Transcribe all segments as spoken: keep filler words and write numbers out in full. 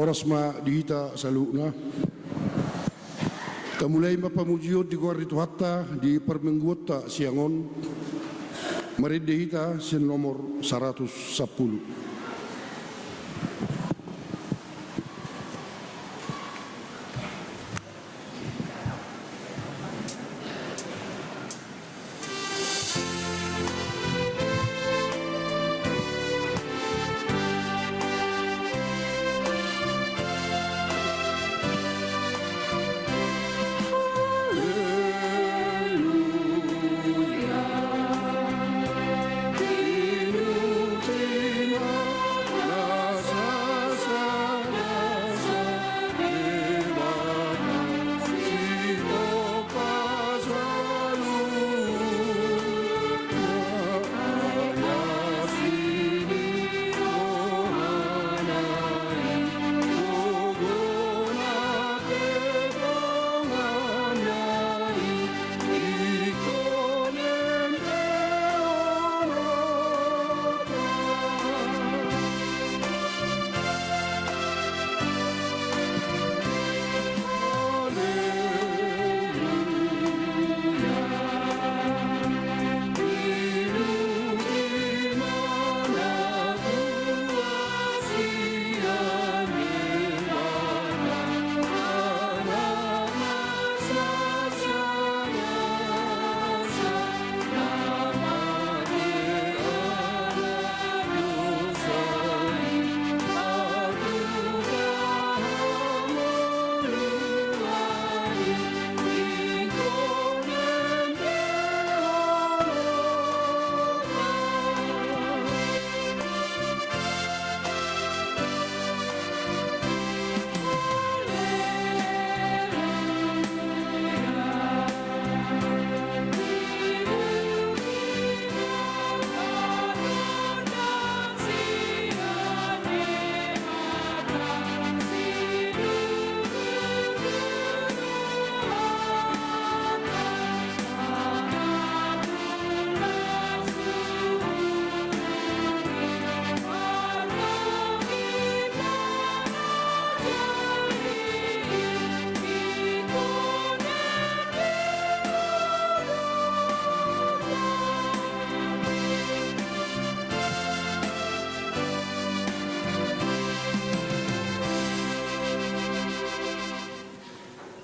Horas ma di hita saluhutna. Tamulai ma pamujion di goar ni Tuhanta di parmingguonta sian on. Marende hita sian nomor saratus sampulu.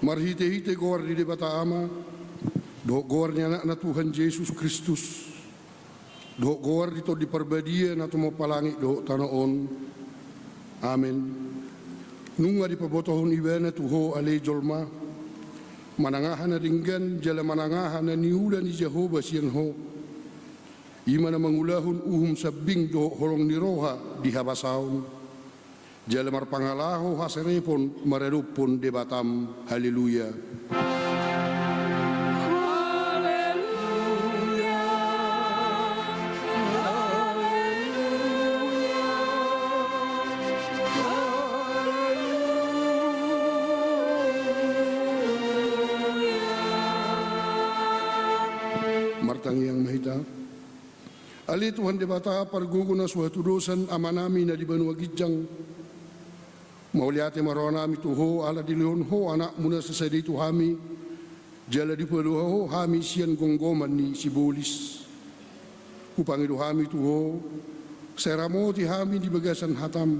Marhitehite goar ni Debata Ama, dohot goar ni Anakna Tuhan Jesus Kristus, dohot goar ni Tondi Parbadia na tumompa langit dohot tano on. Amen. Nunga dipabotohon Ibana tu ho ale jolma, manang aha na denggan jala manang aha na niula ni Jahowa sian ho. I ma na mangulahon uhum sambing dohot holong ni roha di habasaon, jala marpangalaho haserepon maradophon Debatam. Haleluya. Martangiang ma hita. Ale Tuhan Debata, pargogo na so hatudosan, Amanami na di banua ginjang, mauliate ma rohanami tu ho ala dilehon ho Anakmu na sasada i tu hami, jala dipalua ho hami sian gomgoman ni sibolis. Hupangido hami tu ho, sai ramoti hami di bagasan hatam,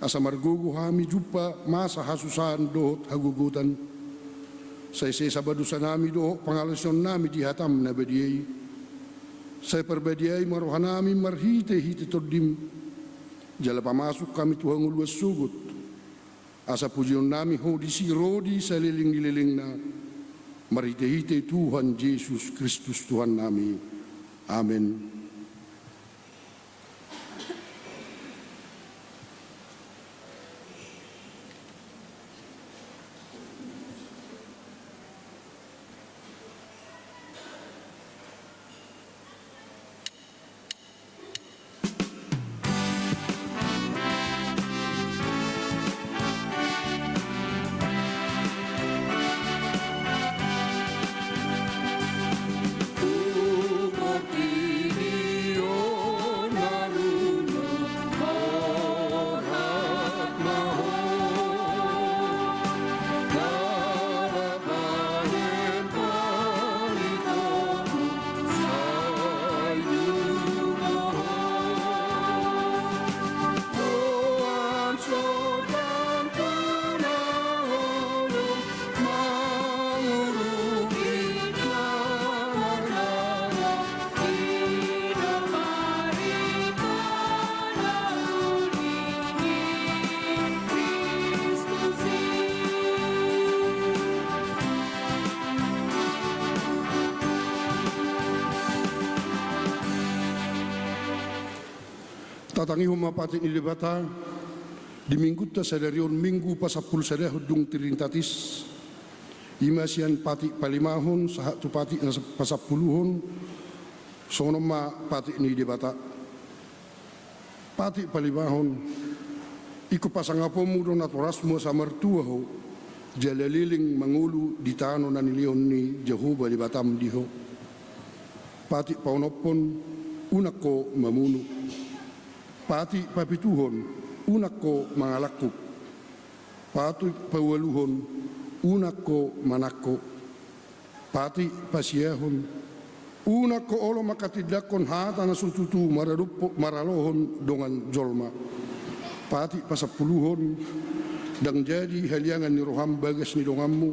asa margogo hami jumpa masa hasusaan dohot hagogotan. Sai sesa ma dosanami dohot pangalaosionnami di hatam na badia i. Sai parbadiai ma rohanami marhitehite Tondim, jala pamasuk hami tu hangoluan sogot, asa pujionnami ho disi ro di saleleng ni lelengna, marhitehite Tuhan Jesus Kristus Tuhannami. Amen. Tatangihon ma patik ni Debata di minggunta sadari on, Minggu pasampulusadahon dung Trinitatis, i ma sian patik palimahon sahat tu patik na pasampuluhon. Songon on ma patik ni Debata. Patik palimahon. Ingkon pasangaponmu do natorasmu asa martua ho, jala leleng mangolu di tano na nilehon ni Jahowa Debatam di ho. Patik paonomhon. Unang ho mamunu. Patik papituhon. Unang ho mangalangkup. Patik paualuhon. Unang ho manangko. Patik pasiahon. Unang ho olo manghatindanghon hata na so tutu maradophon, maralohon dongan jolma. Patik pasampuluhon. Ndang jadi haliangan ni roham bagas ni donganmu.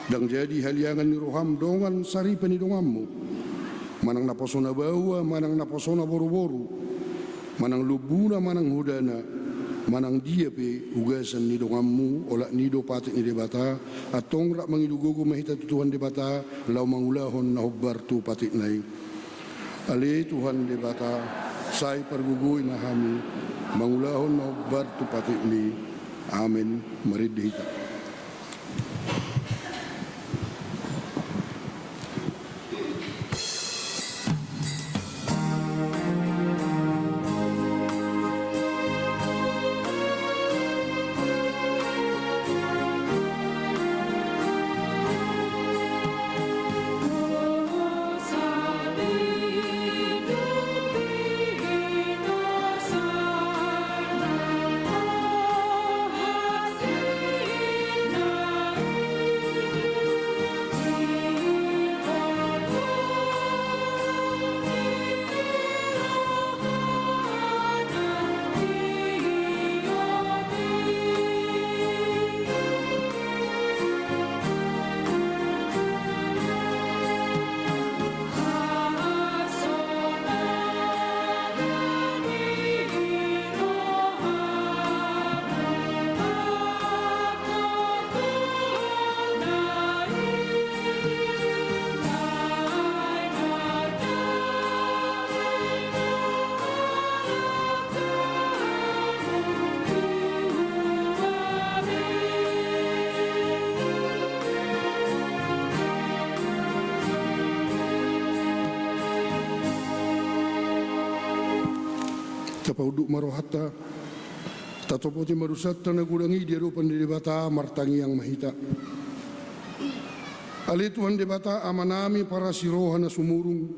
Ndang jadi haliangan ni roham dongan saripe ni donganmu. Manang naposona baoa, manang naposona boruboru, manang lombuna, manang hodana, manang dia pe ugasan ni donganmu, olat ni i do patik ni Debata. Antong rap mangido gogo ma hita tu Tuhan Debata, laho mangulahon na hombar tu patikna i. Ale Tuhan Debata, sai pargogoi ma hami, mangulahon na hombar tu patikmi. Amen. Marende hita. Tapaunduk ma rohanta. Tatopoti ma dosanta na godang i di adopan ni Debata, martangiang ma hita. Ale Tuhan Debata, Amanami parasi roha na sumurung,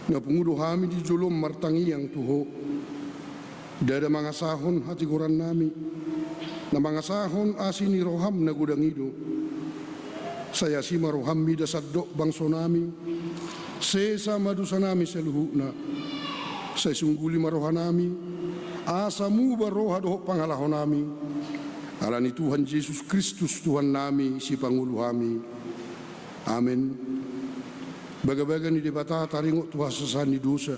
na pungu do hami di jolom martangiang tu Ho. Ndada mangasahon hatigorannami, na mangasahon asi ni roham na godang i do. Sai asi ma roham mida sandok bangsonami, sesa ma dosanami saluhutna. Sai sungguli ma rohanami, asa muba roha dohot pangalahonami, ala ni Tuhan Jesus Kristus Tuhannami, Sipangolu hami. Amen. Bagabaga ni Debata taringot tu hasesaan ni dosa.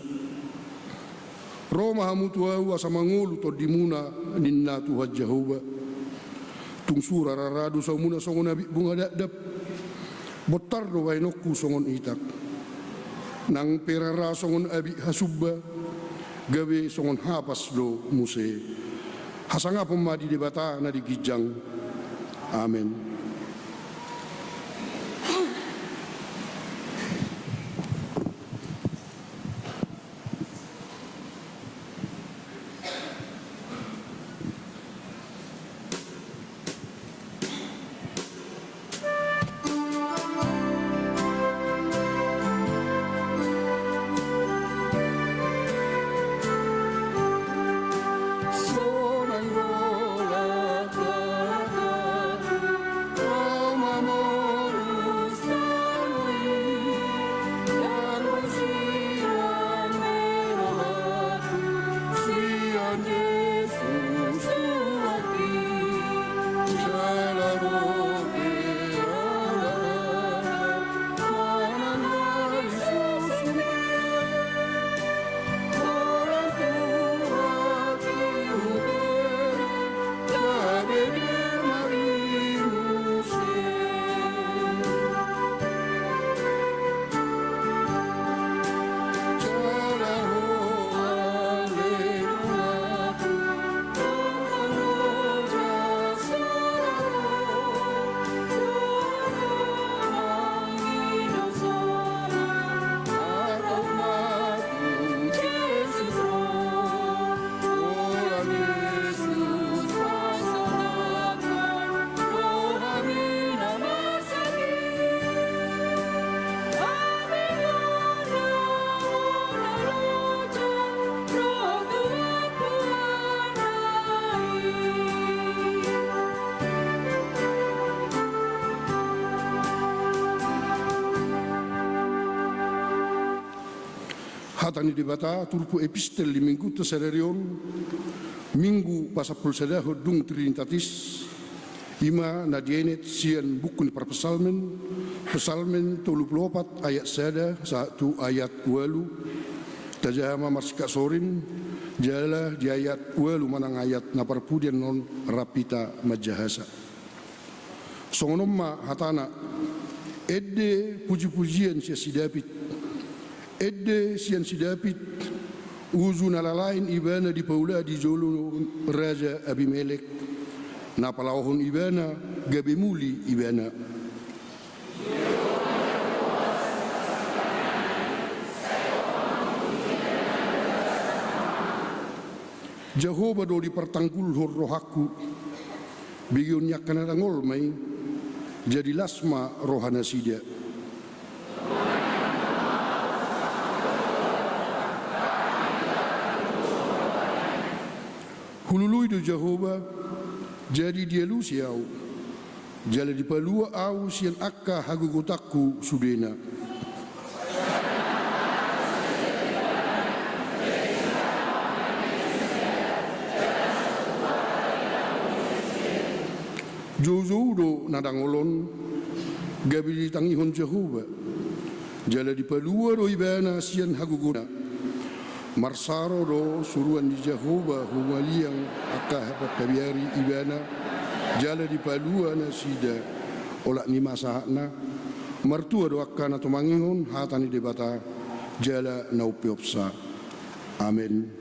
Ro ma hamu tu Ahu asa mangolu tondimuna, ninna Tuhan Jahowa. Tung sura rara dosamuna songon abit bunga dakdap. Bontar do bahenonku songon itak. Nang pe rara songon abit hasumba, gabe songon hapas do muse. Hasangapon ma di Debata na di ginjang. Amen. Hata ni Debata turpuk epistel di Minggunta sadari on, Minggu pasampulusadahon dung Trinitatis, i ma na dienet sian buku ni Parpsalmen, Psalmen tolu pulu opat ayat sada sahat tu ayat ualu. Tajaha ma marsingkat sorin, jala di ayat ualu manang ayat na parpudi annon rap hita manjahasa. Songon on ma hatana, ende pujipujian sian si David. Ende sian si David, uju na lalain ibana dipaula di jolo raja Abimelek, na palaohon ibana gabe muli ibana. Jahowa do dipartanggulhon rohangku. Begeon ni angka na dangol ma i, jadi las ma rohanasida. Hulului do Jahowa, jadi dialusi ahu, jala dipalua ahu sian angka hagogotanku sudena. Joujou do na dangol on, gabe ditangihon Jahowa, jala dipalua do ibana sian hagogona. Marsaro do suruan ni Jahowa humaliang angka na mangkabiari ibana, jala dipalua nasida. Olat ni ma sahatna. Martua do angka na tumangihon hata ni Debata, jala na umpeopsa. Amen.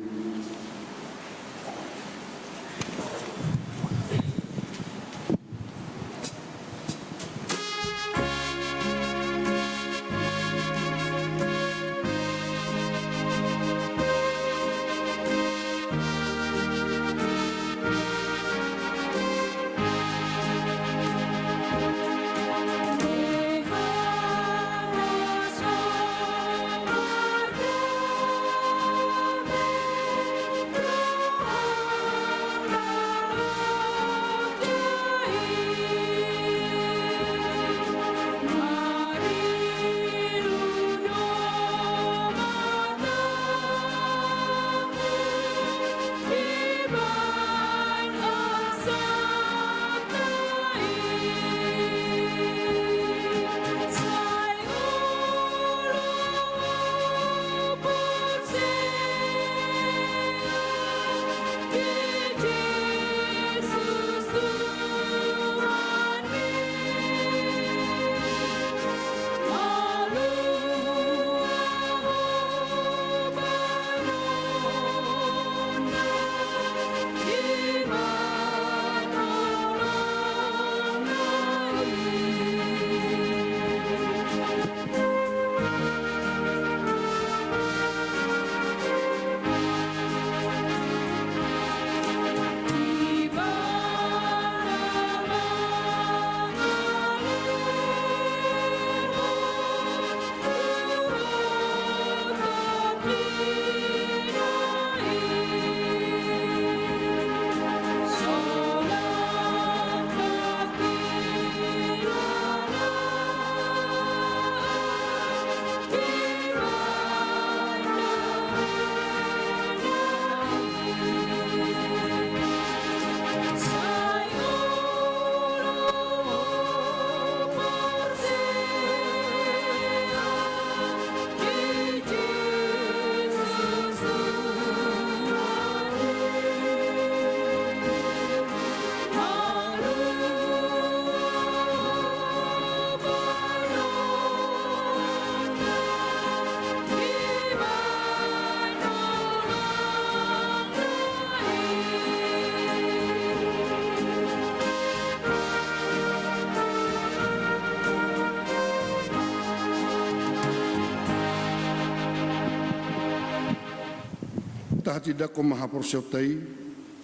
Tahatindangkon ma haporseaonta i,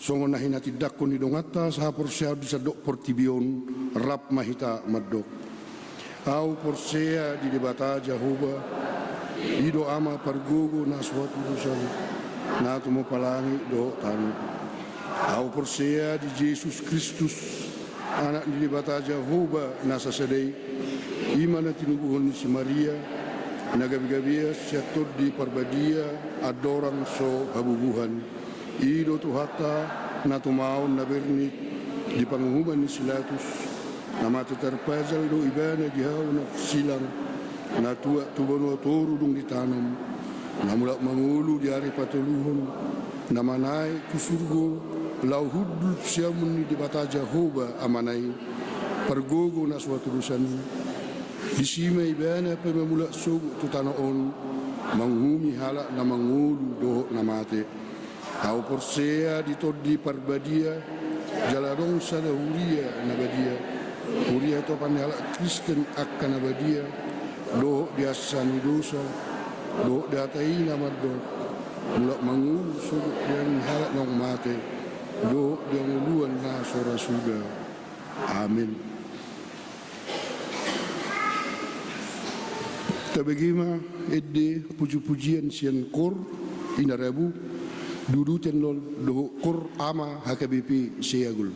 songon na hinatindangkon ni donganta sahaporseaon di sandok portibi on, rap ma hita mandok. Ahu porsea di Debata Jahowa, i do Ama pargogo na so hatudosan, na tumompa langit dohot tano. Ahu porsea di Jesus Kristus, Anak ni Debata Jahowa na sasada i, i ma na tinubuhon ni si Maria, Na gabegabean sian Tondi Parbadia andorang so habubuhan. I do Tuhanta na tumaon na bernit di panguhuman ni si Latus, na mate tarpajal do ibana di hau na silang, na tuat tu banua toru dung ditanom, na mulak mangolu di ari patoluhon, na manaek tu surgo, laho hundul siamun ni Debata Jahowa Amana i, pargogo na so hatudosan i. Disi ma ibana pe mamulak sogot tu tano on, manguhumi halak na mangolu dohot na mate. Ahu porsea di Tondi Parbadia, jala adong sada huria na badia, huria hatopan ni halak Kristen angka na badia, dohot di ansani dosa, dohot di hata i na mandok, mulak mangolu sogot di angka halak naung mate, dohot di hangoluan na so ra suda. Amen. Tabege ma ende pujipujian sian Koor Inarabu, Duduten Lol dohot Koor Ama H K B P Seagol.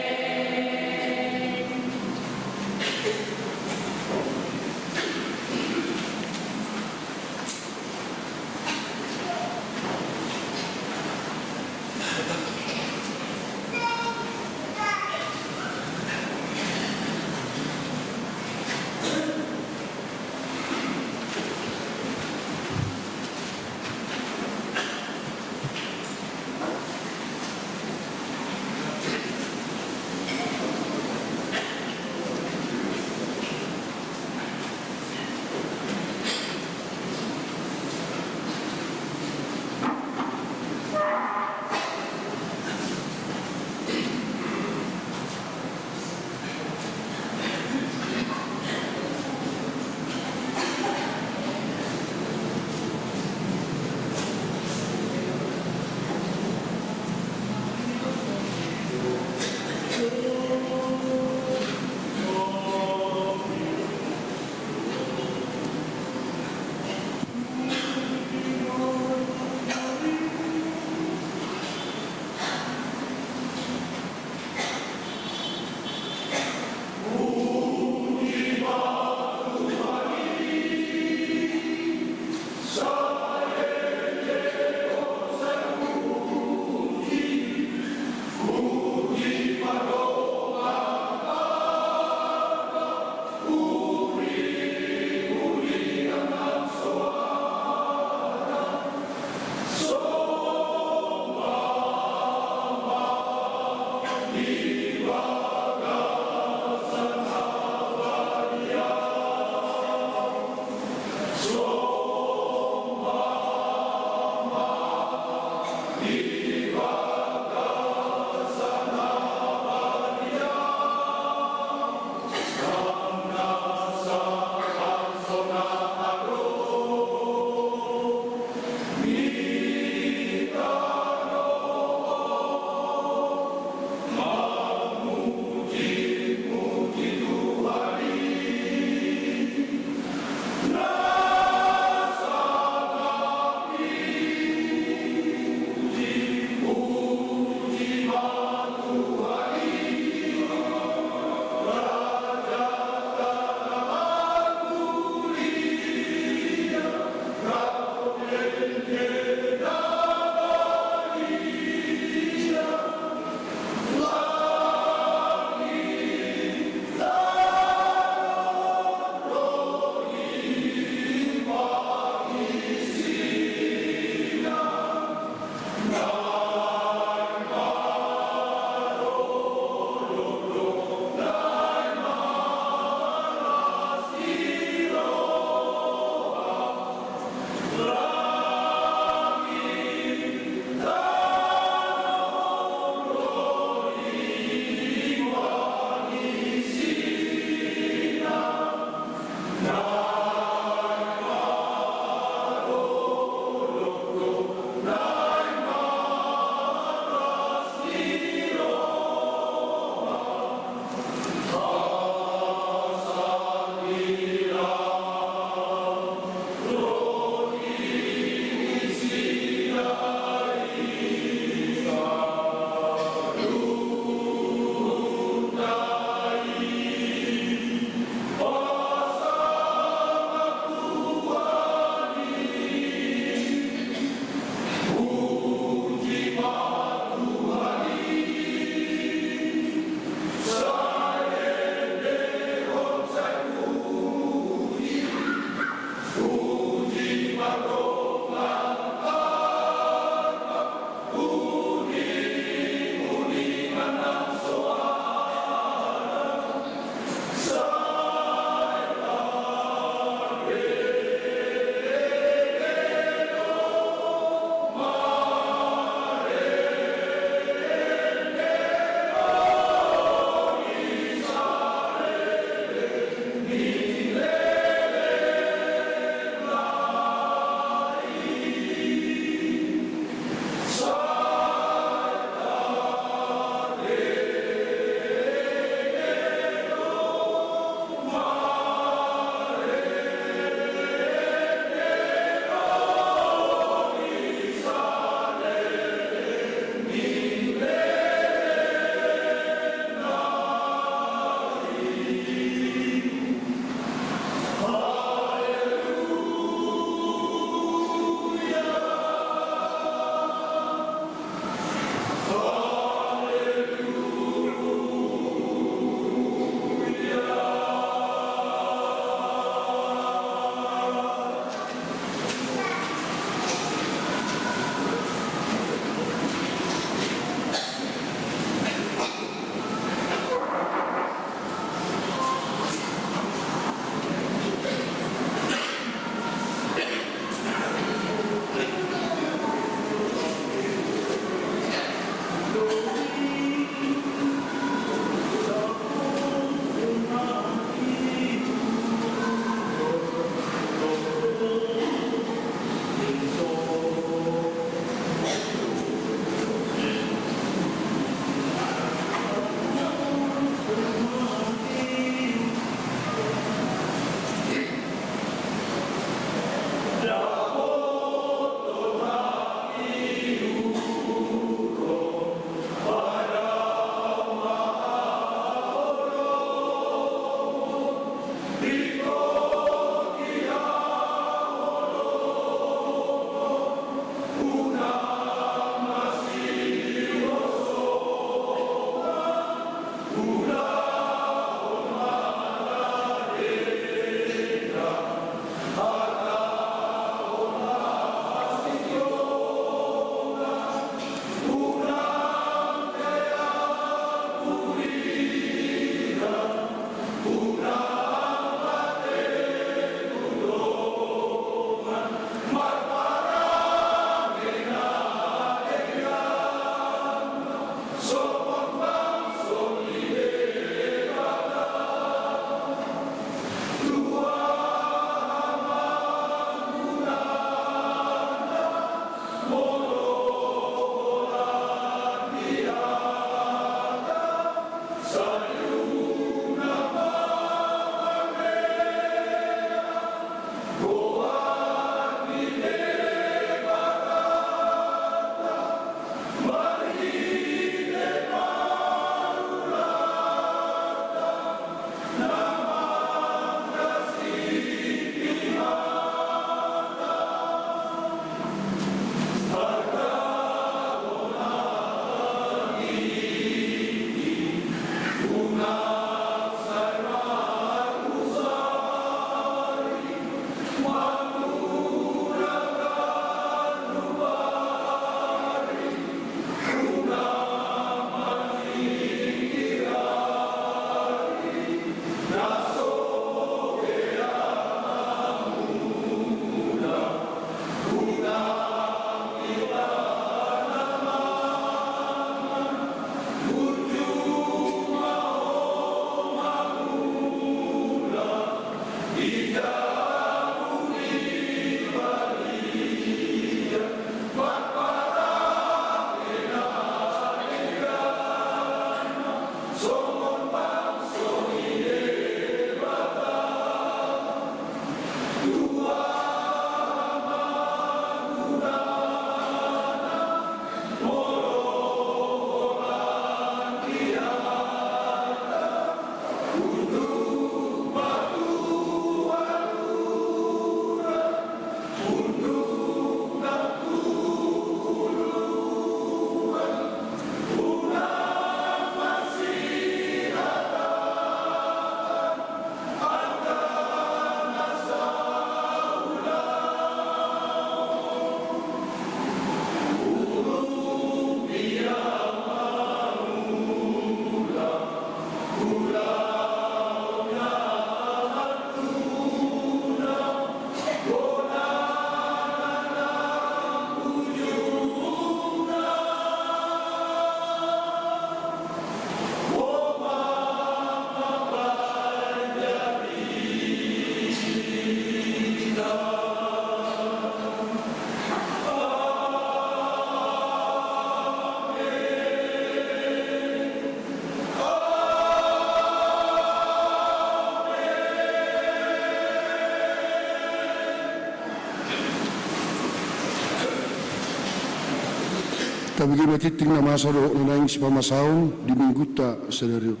Tabege ma tingting na masa dohot na naeng sipamasaon di minggunta sadari on.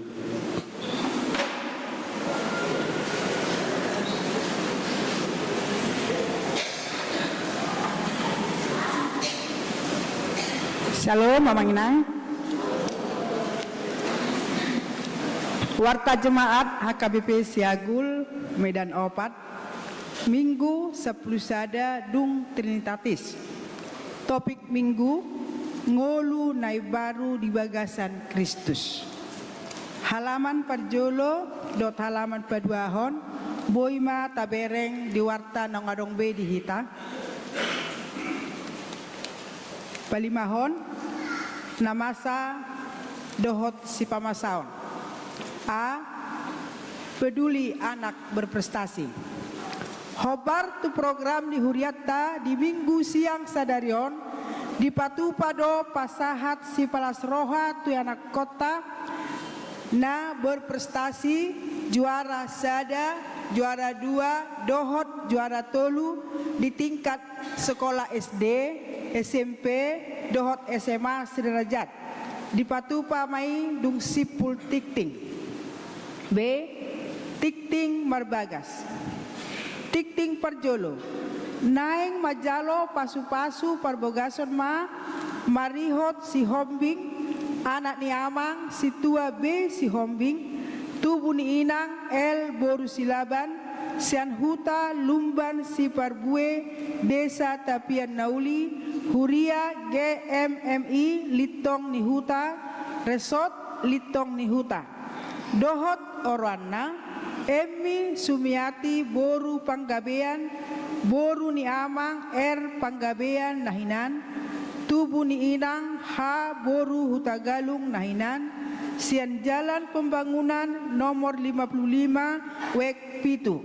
Syalom, amang inang. Warta Jemaat H K B P Siagul, Medan Opat, Minggu sampulu sada dung Trinitatis. Topik Minggu: Ngolu na imbaru di bagasan Kristus. Halaman parjolo dohot halaman paduahon boi ma tabereng di warta naung adong be di hita. Palimahon, na masa dohot sipamasaon. A. Peduli anak berprestasi. Hombar tu program ni hurianta di Minggu siang sadari on, dipatupa do pasahat sipalas roha tu ianakkonta na berprestasi, juara sada, juara dua, dohot juara tolu di tingkat sekolah S D, S M P, dohot S M A sederajat. Dipatupa ma i dung simpul tingting. B. Tingting marbagas. Tingting parjolo. Naeng manjalo pasupasu parbogason ma marihot Sihombing, anak ni amang Sintua B Sihombing, tubu ni inang L boru Silaban, sian huta Lumban Siparbue, Desa Tapian Nauli, huria G M M I Lintong ni Huta, Resort Lintong ni Huta. Dohot oroanna, Emmi Sumiati boru Panggabean, boru ni amang R Panggabean na hinan, tubu ni inang H boru Hutagalung na hinan, sian Jalan Pembangunan nomor lima puluh lima, wek pitu.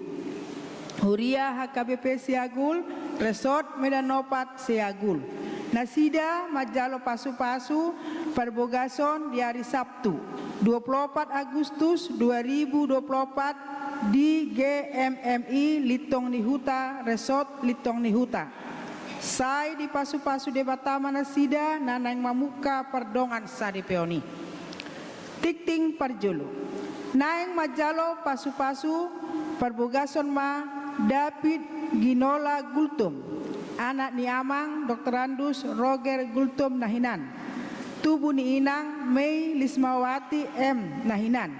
Huria H K B P Siagul, Resort Medan Opat Siagul. Nasida manjalo pasupasu parbogason di ari Sabtu, dua puluh opat Agustus dua ribu dua puluh opat, di G M M I Lintong ni Huta, Resort Lintong ni Huta. Sai dipasupasu Debata ma nasida na naeng mamungka pardongansaripeon i. Tingting parjolo. Naeng manjalo pasupasu parbogason ma David Ginola Gultom, anak ni amang Doktorandus Roger Gultom na hinan, tubu ni inang Mei Lismawati M na hinan,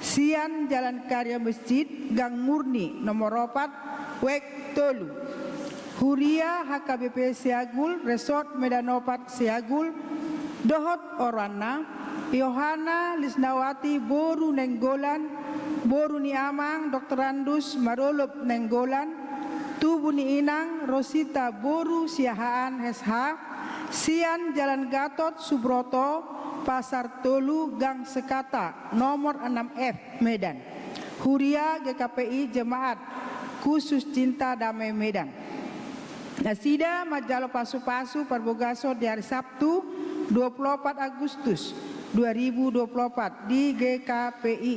sian Jalan Karya Masjid, Gang Murni nomor opat, wek tolu. Huria H K B P Siagul, Resort Medan Opat Siagul, dohot oroanna, Yohana Lisnawati boru Nainggolan, boru ni amang Doktorandus Marolop Nainggolan, tubu ni inang Rosita boru Siahaan S H, sian Jalan Gatot Subroto, Pasar Tolu, Gang Sekata, nomor enam F, Medan. Huria G K P I Jemaat Khusus Cinta Damai Medan. Nasida manjalo pasupasu parbogason di ari Sabtu, dua puluh opat Agustus dua ribu dua puluh opat, di G K P I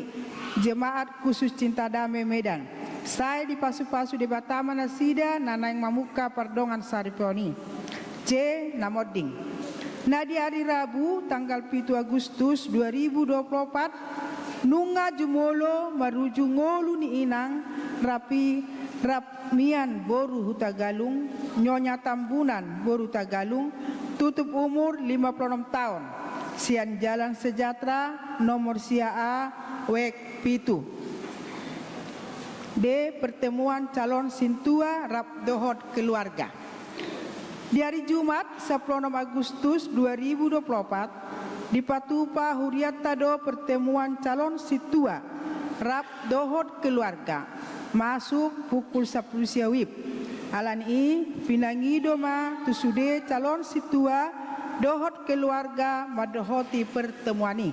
Jemaat Khusus Cinta Damai Medan. Sai dipasupasu Debata ma nasida na naeng mamungka pardongansaripeon i. C. Na monding. Na di ari Rabu tanggal pitu Agustus dua ribu dua puluh opat, nunga jumolo maruju ngolu ni inang Rapi Rapmian boru Hutagalung, Nyonya Tambunan boru Hutagalung, tutup umur lima puluh enam taon, sian Jalan Sejahtera nomor sia A, wek pitu. D. Pertemuan calon sintua rap dohot keluarga. Di ari Jumat, sampulu onom Agustus dua ribu dua puluh opat, dipatupa hurianta do pertemuan calon sintua rap dohot keluarga, masuk pukul sampulu sia wib. Alani i, pinangido ma tu sude calon sintua dohot keluarga mandohoti pertemuan i.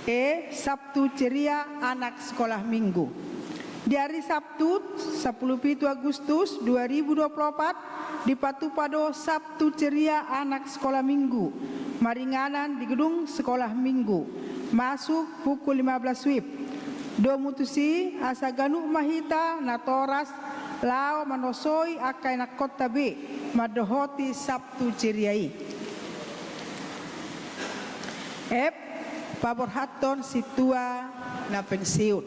E. Sabtu ceria anak sekolah minggu. Di ari Sabtu, sampulu pitu Agustus dua ribu dua puluh opat, dipatupa do Sabtu ceria anak sekolah minggu maringanan di gedung sekolah minggu, masuk pukul lima belas wib. Domu tusi, asa ganup ma hita natoras laho manosoi angka ianakhonta be mandohoti Sabtu ceria i. F. Paborhathon sintua na pensiun.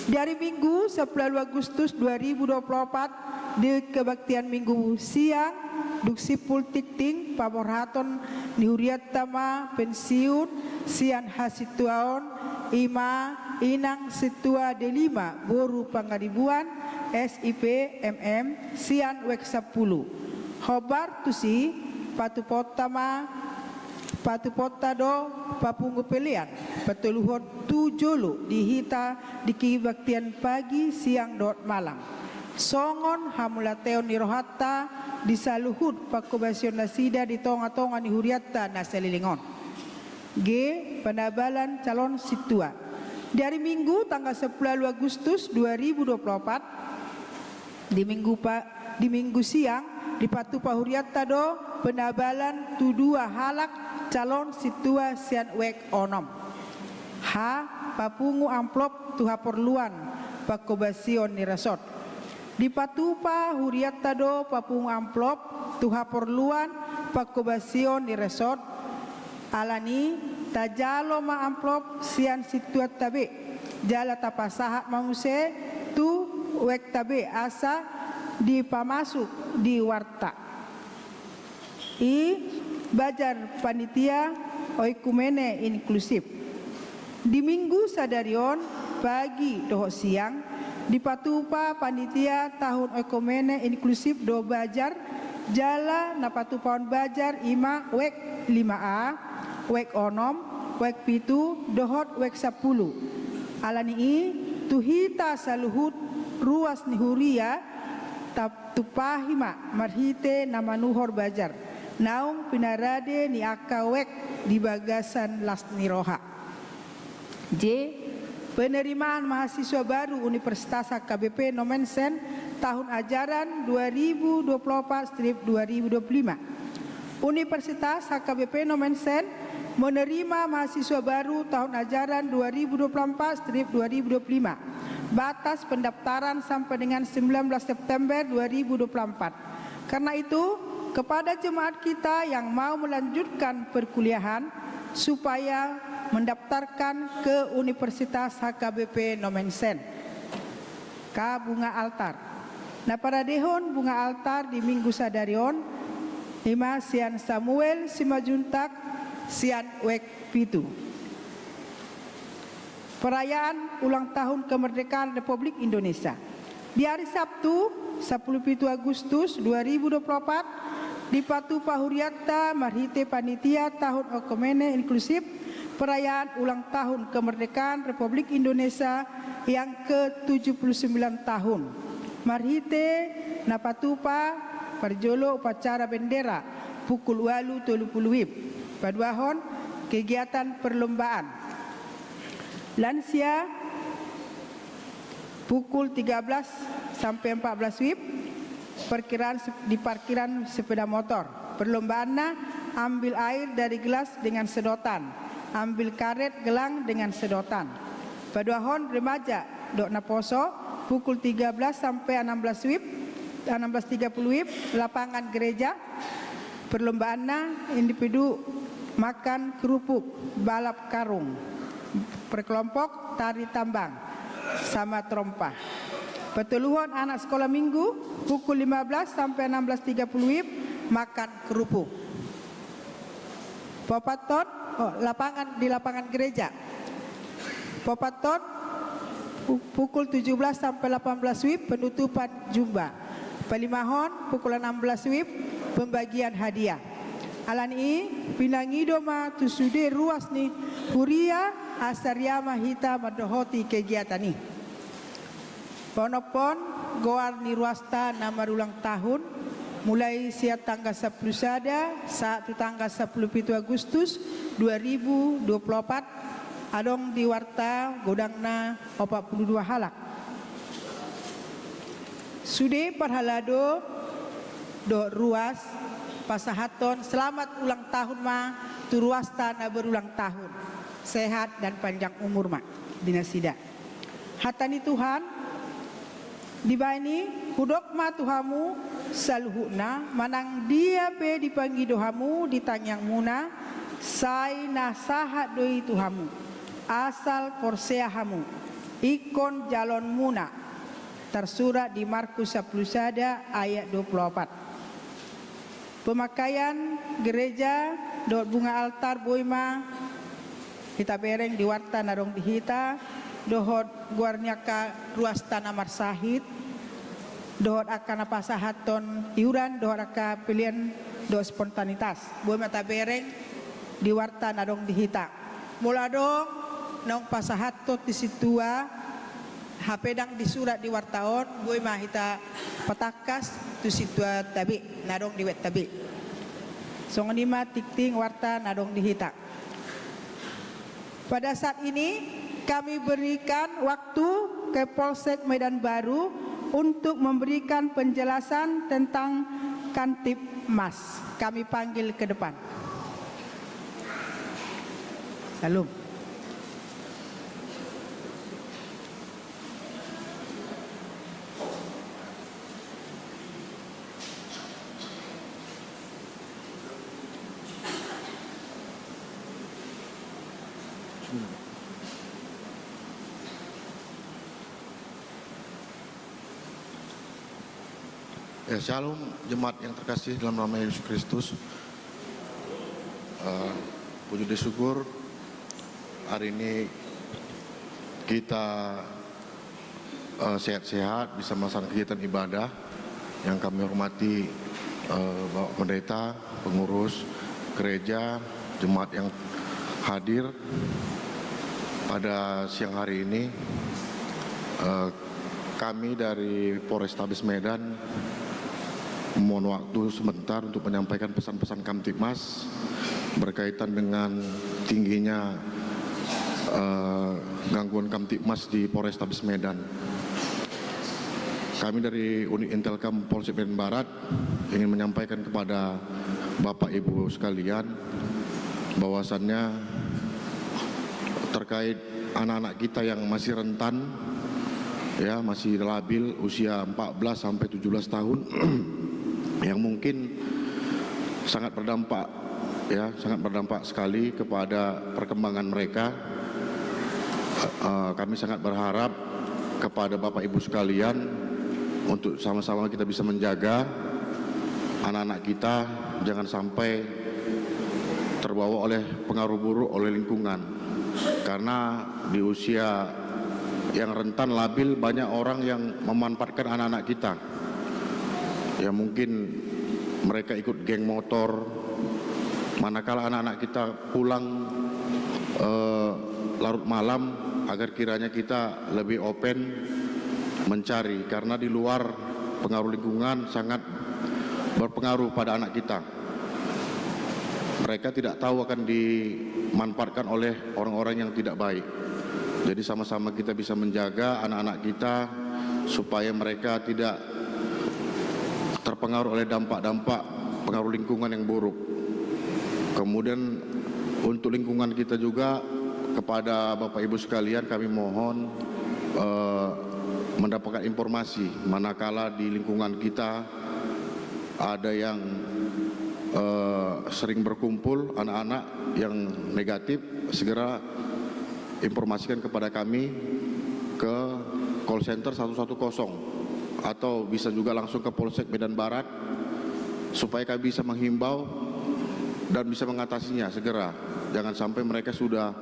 Di ari Minggu, sampulu ualu Agustus dua ribu dua puluh opat, di kebaktian Minggu siang, dung simpul tingting, paborhathon ni hurianta ma pensiun sian hasintuaon, i ma Inang Sintua Delima boru Pangaribuan, S I P, M M, sian WEG sampulu. Hombar tusi, patupaonta ma, patupaonta do papungu pelean, patoluhon tu jolo di hita di kebaktian pagi, siang dohot malam. Songon hamauliateon ni rohanta di saluhut panghobasion nasida di tonga-tonga ni hurianta na saleleng on. G. Penabalan calon sintua. Di ari Minggu, tanggal sampulu ualu Agustus dua ribu dua puluh opat, di Minggu pa-, di Minggu siang, dipatupa hurianta do penabalan tu dua halak calon sintua sian WEG onom. H. Papungu amplop tu haporluan panghobasion ni resort. Dipatupa hurianta do papungu amplop tu haporluan panghobasion ni resort. Alani, tajalo ma amplop sian sintuanta be, jala tapasahat ma muse tu WEG-ta be asa dipamasuk di warta. I. Bajar panitia oikumene inklusif. Di Minggu sadari on, pagi dohot siang, dipatupa panitia tahun oikumene inklusif do bajar, jala na patupaon bajar i ma WEG lima A, WEG onom, WEG pitu, dohot WEG sampulu. Alani i, tu hita saluhut ruas ni huria, tap-, tumpahi ma marhite na manuhor bajar naung pinarade ni angka WEG di bagasan las ni roha. J. Penerimaan mahasiswa baru Universitas H K B P Nommensen tahun ajaran dua ribu dua puluh opat strip dua ribu dua puluh lima. Universitas H K B P Nommensen menerima mahasiswa baru tahun ajaran dua ribu dua puluh empat strip dua ribu dua puluh lima. Batas pendaftaran sampai dengan sembilan belas September dua ribu dua puluh empat. Karena itu, kepada jemaat kita yang mau melanjutkan perkuliahan, supaya mendaftarkan ke Universitas H K B P Nommensen. K. Bunga altar. Na paradehon bunga altar di Minggu sadari on, i ma sian Samuel Simanjuntak, sian WEG pitu. Perayaan ulang tahun kemerdekaan Republik Indonesia. Di ari Sabtu, sampulu pitu Agustus dua ribu dua puluh opat, dipatupa hurianta marhite panitia tahun oikumene inklusif perayaan ulang tahun kemerdekaan Republik Indonesia yang ke tujuh puluh sembilan tahun. Marhite na patupa parjolo upacara bendera pukul ualu tolu pulu WIB. Paduahon kegiatan perlombaan. Lansia pukul tiga belas sampai empat belas WIB, parkiran sep-, di parkiran sepeda motor. Perlombaanna ambil air dari gelas dengan sedotan, ambil karet gelang dengan sedotan. Paduahon remaja dohot naposo pukul tiga belas sampai enam belas WIB, enam belas tiga puluh WIB, lapangan gereja. Perlombaanna individu makan kerupuk, balap karung, per kelompok tari tambang sama trompa. Patoluhon anak sekolah minggu pukul lima belas sampai enam belas tiga puluh WIB makan kerupuk. Paopathon, oh, lapangan, di lapangan gereja. Paopathon pu-, pukul tujuh belas sampai delapan belas WIB penutupan jumba. Palimahon pukul enam belas WIB pembagian hadiah. Alani i, pinangido ma tu sude ruas ni huria asa ria ma hita mandohoti kegiatan i. Paonomhon goar ni ruasta na marulang tahun, mulai sian tanggal sampulu sada sahat tu tanggal sampulu pitu Agustus dua ribu dua puluh opat, adong di warta godangna opat pulu dua halak. Sude parhalado dohot ruas, pasahathon selamat ulang tahun ma tu ruasta na berulang tahun. Sehat dan panjang umur ma di nasida. Hata ni Tuhan, dibaen i, hudok ma tu hamu saluhutna, manang dia pe dipangido hamu di tangiangmuna, Sai na sahat do i tu hamu, asal porsea hamu, ingkon jalonmuna, tarsurat di Markus sampulu sada ayat dua pulu opat. Pemakaian gereja dohot bunga altar boi ma hita bereng di warta na adong di hita, dohot goar ni angka ruasta na marsahit, dohot angka na pasahathon iuran, dohot angka pilihan dohot spontanitas. Boi ma tabereng di warta na adong di hita. Molo adong naung pasahathon tu sintua, hape ndang disurat di warta on, boi ma hita patangkas tu sintua tabe, na adong di web tabe. Songon i ma tingting warta na adong di hita. Pada saat ini, kami berikan waktu ke Polsek Medan Baru untuk memberikan penjelasan tentang Kamtibmas. Kami panggil ke depan. Salam. Ya, shalom, jemaat yang terkasih dalam nama Yesus Kristus. Eh, puji dan syukur, hari ini kita eh, sehat-sehat, bisa melaksanakan kegiatan ibadah. Yang kami hormati eh, Bapak Pendeta, pengurus gereja, jemaat yang hadir pada siang hari ini. Eh, kami dari Polrestabes Medan mohon waktu sebentar untuk menyampaikan pesan-pesan Kamtibmas berkaitan dengan tingginya eh, gangguan Kamtibmas di Polrestabes Medan. Kami dari Unit Intelkam Polsek Medan Barat ingin menyampaikan kepada Bapak Ibu sekalian bahwasannya terkait anak-anak kita yang masih rentan, ya, masih labil, usia empat belas sampai tujuh belas tahun, yang mungkin sangat berdampak, ya, sangat berdampak sekali kepada perkembangan mereka. Eh, kami sangat berharap kepada Bapak Ibu sekalian untuk sama-sama kita bisa menjaga anak-anak kita, jangan sampai terbawa oleh pengaruh buruk oleh lingkungan. Karena di usia yang rentan, labil, banyak orang yang memanfaatkan anak-anak kita. Ya, mungkin mereka ikut geng motor. Manakala anak-anak kita pulang eh, larut malam, agar kiranya kita lebih open mencari, karena di luar pengaruh lingkungan sangat berpengaruh pada anak kita. Mereka tidak tahu akan dimanfaatkan oleh orang-orang yang tidak baik. Jadi, sama-sama kita bisa menjaga anak-anak kita supaya mereka tidak terpengaruh oleh dampak-dampak pengaruh lingkungan yang buruk. Kemudian, untuk lingkungan kita juga, kepada Bapak Ibu sekalian, kami mohon eh, mendapatkan informasi manakala di lingkungan kita ada yang eh, sering berkumpul anak-anak yang negatif, segera informasikan kepada kami ke call center satu satu kosong, atau bisa juga langsung ke Polsek Medan Barat, supaya kami bisa menghimbau dan bisa mengatasinya segera. Jangan sampai mereka sudah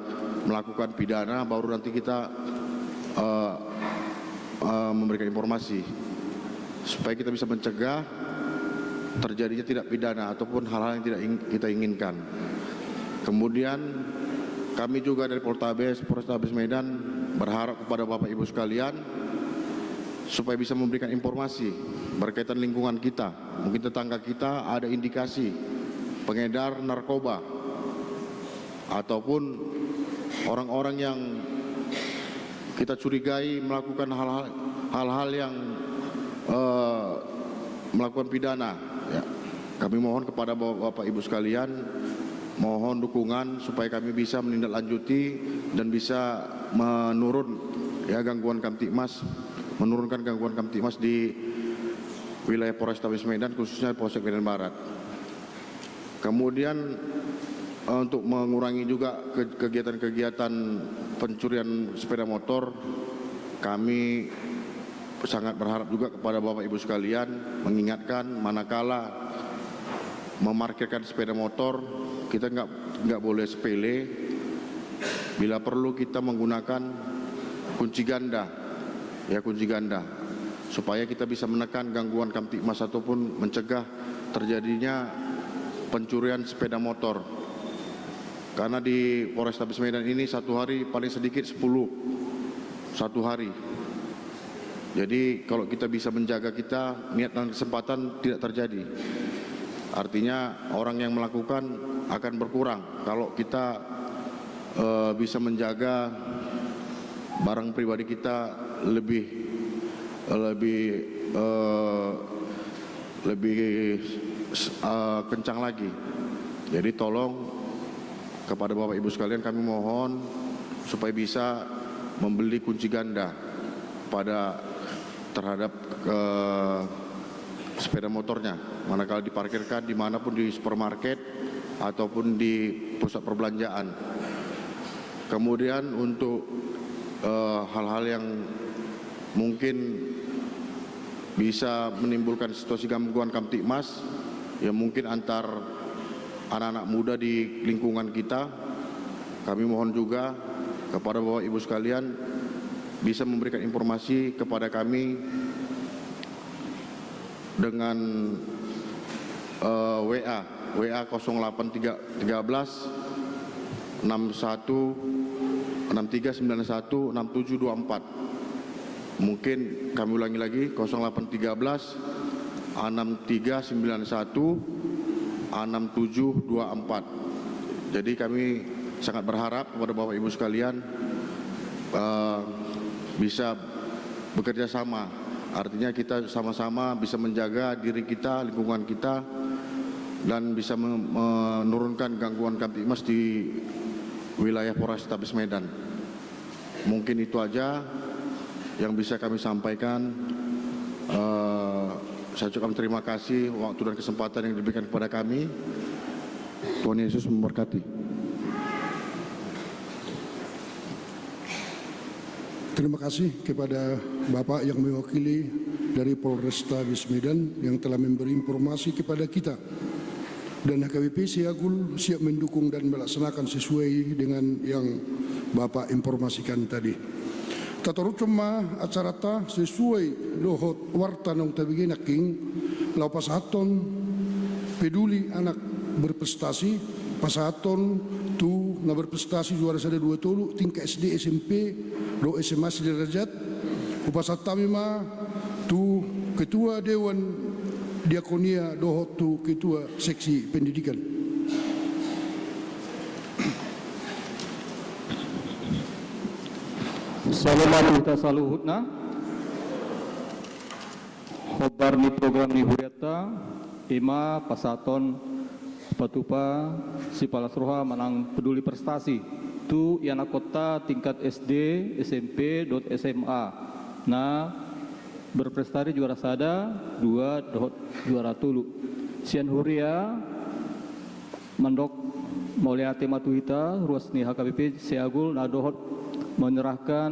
melakukan pidana, baru nanti kita eh, eh, memberikan informasi, supaya kita bisa mencegah terjadinya tindak pidana ataupun hal-hal yang tidak ing- kita inginkan. Kemudian, kami juga dari Poltabes, Polrestabes Medan, berharap kepada Bapak Ibu sekalian supaya bisa memberikan informasi berkaitan lingkungan kita. Mungkin tetangga kita ada indikasi pengedar narkoba ataupun orang-orang yang kita curigai melakukan hal-hal, hal-hal yang eh, melakukan pidana. Ya. Kami mohon kepada Bapak Ibu sekalian, mohon dukungan supaya kami bisa menindaklanjuti dan bisa menurun, ya, gangguan Kamtibmas, menurunkan gangguan Kamtibmas di wilayah Polrestabes Medan, khususnya Polsek Medan Barat. Kemudian, untuk mengurangi juga ke-, kegiatan-kegiatan pencurian sepeda motor, kami sangat berharap juga kepada Bapak Ibu sekalian, mengingatkan, manakala memarkirkan sepeda motor, kita nggak, nggak boleh sepele. Bila perlu, kita menggunakan kunci ganda, ya, kunci ganda, supaya kita bisa menekan gangguan Kamtibmas ataupun mencegah terjadinya pencurian sepeda motor. Karena di Polrestabes Medan ini satu hari paling sedikit sepuluh, satu hari. Jadi, kalau kita bisa menjaga kita, niat dan kesempatan tidak terjadi. Artinya, orang yang melakukan akan berkurang kalau kita, eh, bisa menjaga barang pribadi kita lebih, lebih, eh, lebih, eh, kencang lagi. Jadi, tolong, kepada Bapak Ibu sekalian, kami mohon supaya bisa membeli kunci ganda pada, terhadap, eh, sepeda motornya, manakala diparkirkan dimanapun, di supermarket ataupun di pusat perbelanjaan. Kemudian, untuk, eh, hal-hal yang mungkin bisa menimbulkan situasi gangguan Kamtibmas, ya, mungkin antar anak-anak muda di lingkungan kita. Kami mohon juga kepada Bapak Ibu sekalian bisa memberikan informasi kepada kami dengan, eh, W A, W A kosong delapan tiga, tiga belas enam satu, enam tiga sembilan satu, enam tujuh dua empat. Mungkin kami ulangi lagi, kosong delapan tiga belas enam tiga sembilan satu enam tujuh dua empat. Jadi, kami sangat berharap kepada Bapak Ibu sekalian, eh, bisa bekerja sama. Artinya, kita sama-sama bisa menjaga diri kita, lingkungan kita, dan bisa me-, menurunkan gangguan Kamtibmas di wilayah Polrestabes Medan. Mungkin itu aja yang bisa kami sampaikan. Eh, saya ucapkan terima kasih waktu dan kesempatan yang diberikan kepada kami. Tuhan Yesus memberkati. Terima kasih kepada Bapak yang mewakili dari Polrestabes Medan yang telah memberi informasi kepada kita. Dan H K B P Seagul siap mendukung dan melaksanakan sesuai dengan yang Bapak informasikan tadi. Tataruhon ma acaranta sesuai dohot warta naung tabege nangkin, laho pasahathon peduli anak berprestasi, pasahathon tu na berprestasi juara sada dua tolu tingkat S D, S M P dohot S M A sederajat. Hupasahat hami ma tu Ketua Dewan Diakonia dohot tu Ketua Seksi Pendidikan. Salam tu hita saluhutna. Hombar ni program ni hurianta, ima pasahathon patupa sipalas roha manang peduli prestasi tu ianakhonta tingkat S D, S M P dohot S M A na berprestasi juara sada, dua dohot juara tolu. Sian huria mandok mauliate ma tu hita ruas ni H K B P Seagul na dohot menyerahkan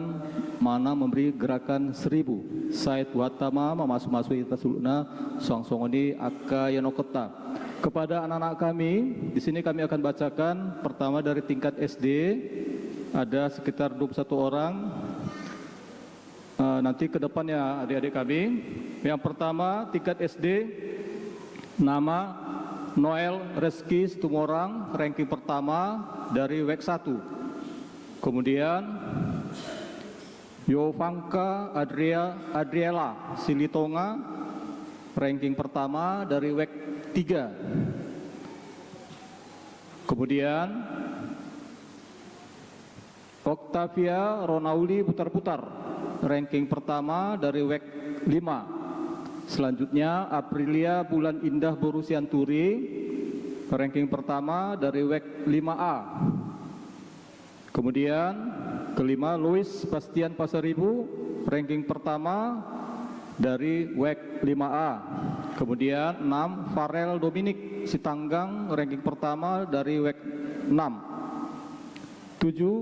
mana memberi gerakan seribu. Sai Tuhanta ma mamasu-masu hita saluhutna, suang songon i angka ianakhonta. Kepada anak-anak kami, di sini kami akan bacakan pertama dari tingkat S D, ada sekitar dua puluh satu orang. Eh, nanti ke depannya adik-adik kami. Yang pertama, tingkat S D, nama Noel Reski Situmorang, ranking pertama dari wek satu. Kemudian, Yovanka Adria-, Adriela Silitonga, ranking pertama dari wek tiga. Kemudian, Octavia Ronauli Butarbutar, ranking pertama dari wek lima. Selanjutnya, Aprilia Bulan Indah Boru Sianturi, ranking pertama dari wek lima A. Kemudian, kelima, Louis Bastian Pasaribu, ranking pertama dari wek lima A. Kemudian, enam, Farel Dominic Sitanggang, ranking pertama dari wek enam. Tujuh,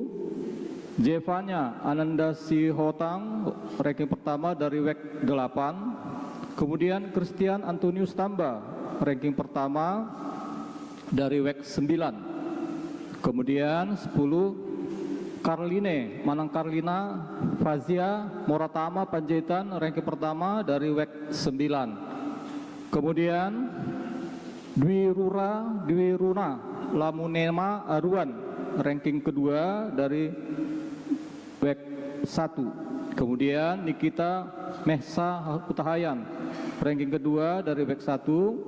Zefanya Ananda Sihotang, ranking pertama dari wek delapan. Kemudian Christian Antonius Tamba, ranking pertama dari wek sembilan. Kemudian sepuluh, Karline manang Karlina Fazia Moratama Panjaitan, ranking pertama dari wek sembilan. Kemudian Dwi Rura, Dwi Runa Lamunema Aruan, ranking kedua dari wek satu. Kemudian Nikita Mehsa Hutahayan, ranking kedua dari wek satu.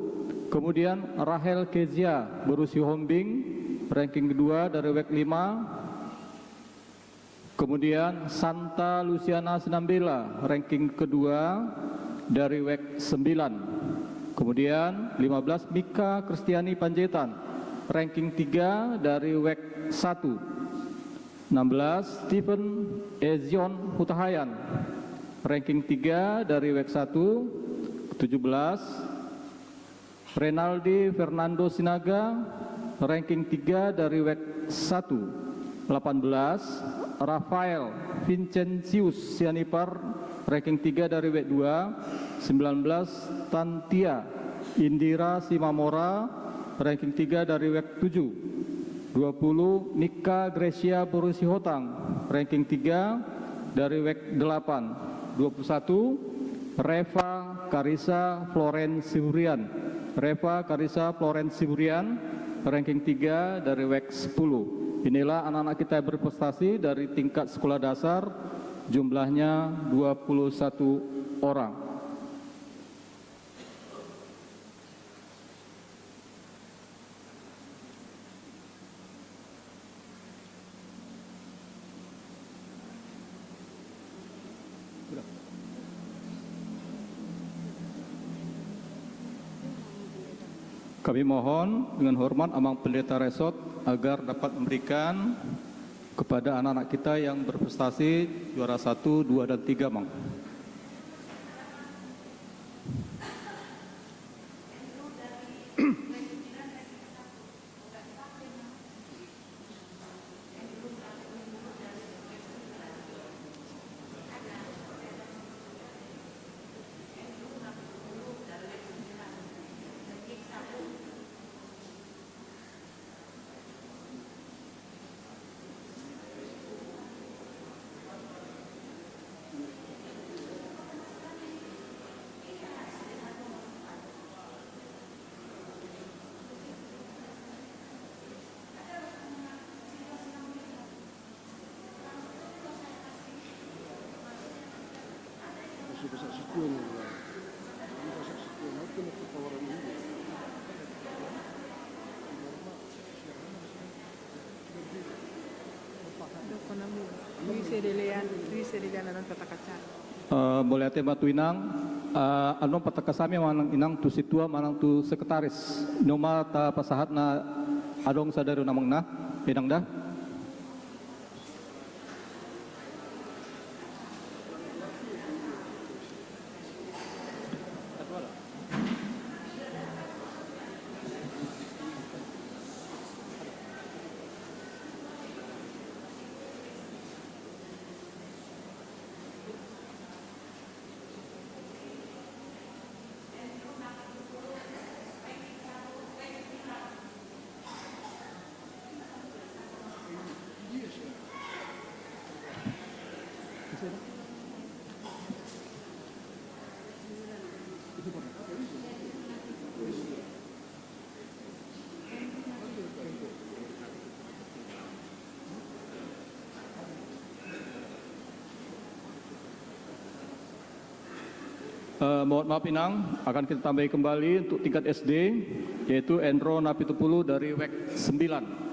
Kemudian Rahel Kezia Boru Sihombing, ranking kedua dari wek lima. Kemudian Santa Luciana Sinambela, ranking kedua dari wek sembilan. Kemudian lima belas, Mika Kristiani Panjaitan, ranking tiga dari wek satu. Enam belas, Stephen Ezion Hutahayan, ranking tiga dari wek satu. Tujuh belas, Renaldi Fernando Sinaga, ranking tiga dari wek satu. Delapan belas, Rafael Vincentius Sianipar, ranking tiga dari wek dua. Sembilan belas, Tantia Indira Simamora, ranking tiga dari wek tujuh. Dua puluh, Nika Gracia Boru Sihotang, ranking tiga dari wek delapan. Dua puluh satu, Reva Karisa Floren Siburian. Reva Karisa Floren Siburian, ranking tiga dari wek sepuluh. Inilah anak-anak kita yang berprestasi dari tingkat sekolah dasar, jumlahnya dua puluh satu orang. Kami mohon dengan hormat Amang Pendeta Resort agar dapat memberikan kepada anak-anak kita yang berprestasi juara satu, dua, dan tiga, Mang. Eh, mauliate ma tu inang. Eh, anu, patangkas hami ma nang inang tu sintua manang tu sekretaris. Nunga ma tapasahat na adong sadari on, Amang, na inang da. Eh, mohon maaf, inang, akan kita tambahi kembali untuk tingkat S D, yaitu Endro Napitupulu dari wek sembilan.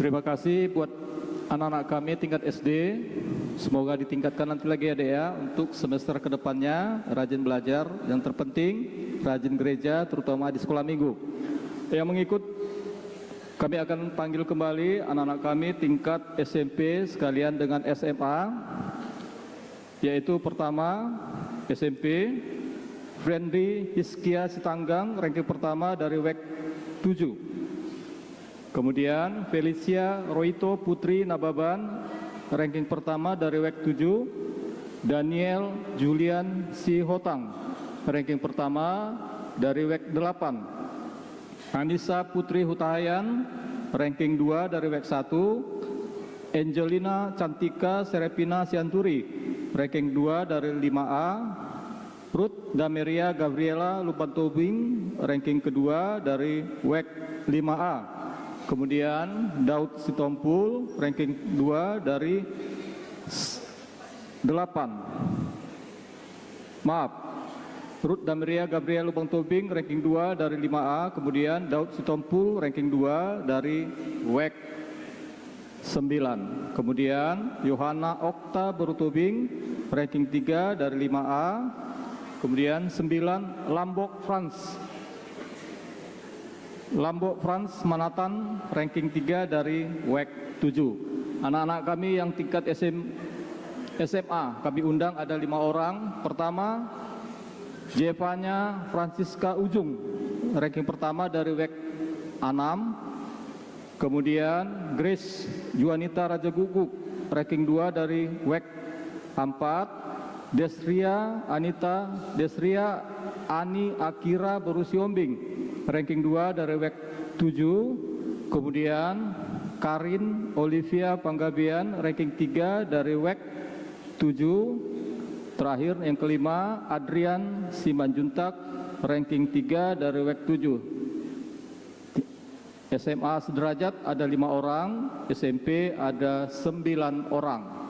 Terima kasih buat anak-anak kami tingkat S D. Semoga ditingkatkan nanti lagi ya, Dek, ya, untuk semester kedepannya, rajin belajar, yang terpenting rajin gereja, terutama di sekolah minggu. Yang mengikut, kami akan panggil kembali anak-anak kami tingkat S M P sekalian dengan S M A, yaitu pertama S M P, Friendly Hiskia Sitanggang, ranking pertama dari wek tujuh. Kemudian Felicia Roito Putri Nababan, ranking pertama dari wek tujuh. Daniel Julian Sihotang, ranking pertama dari wek delapan. Anissa Putri Hutahayan, ranking dua dari wek satu. Angelina Cantika Serepina Sianturi, ranking dua dari lima A. Ruth Dameria Gabriela Lumbantobing, ranking kedua dari wek lima A. Kemudian Daud Sitompul, ranking dua dari s-, delapan. Maaf. Ruth Dameria Gabriela Lumbantobing, ranking dua dari lima A. Kemudian Daud Sitompul, ranking dua dari wek sembilan. Kemudian Yohana Okta Borutobing, ranking tiga dari lima A. Kemudian sembilan, Lambok Frans. Lambok Frans Manatan, ranking tiga dari wek tujuh. Anak-anak kami yang tingkat S M, S M A kami undang ada lima orang. Pertama, Jevanya Francisca Ujung, ranking pertama dari wek enam. Kemudian Grace Juanita Rajagukguk, ranking dua dari wek empat. Desria Anita, Desria Ani Akira Boru Sihombing, ranking dua dari wek tujuh. Kemudian Karin Olivia Panggabean, ranking tiga dari wek tujuh. Terakhir, yang kelima, Adrian Simanjuntak, ranking tiga dari wek tujuh. S M A sederajat ada lima orang, S M P ada sembilan orang.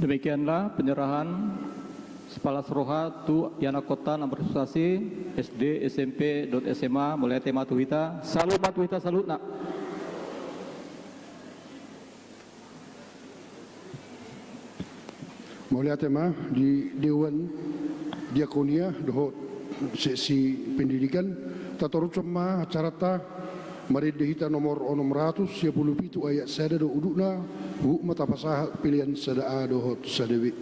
Demikianlah penyerahan sepalas roha tu ianakhonta na berprestasi, S D, S M P, dohot S M A. Mauliate ma tu hita, salut ma tu hita saluhutna. Mauliate ma di Dewan Diakonia dohot seksi pendidikan. Tatorus ma acaranta, marende hita nomor onom ratus sia pulu pitu ayat sada do udutna, huhut ma tapasahat pelean sada A dohot sada B.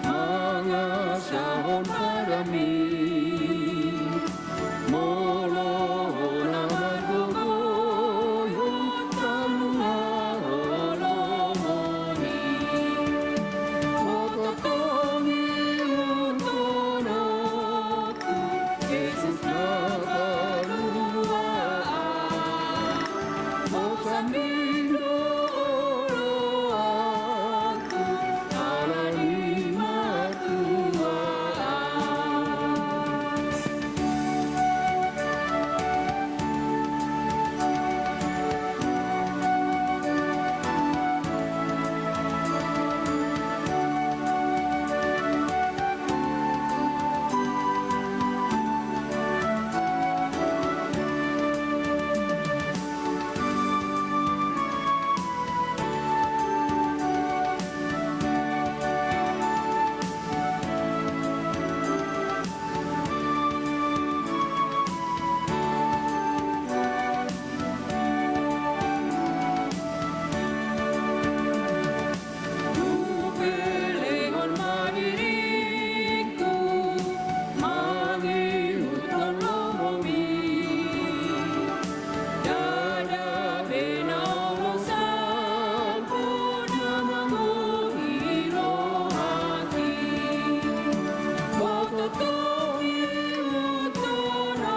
Mangasahon parami, molo hona margogoihon, talu ma holomon i. Oto tong i, oto na Jesus na palua, hosam pindo oloanku, ala ni martua. Hupelehon ma diringku mangihuthon lomomi. Ndada be na olo sampuna manggohi rohangki. Oto tong i, oto na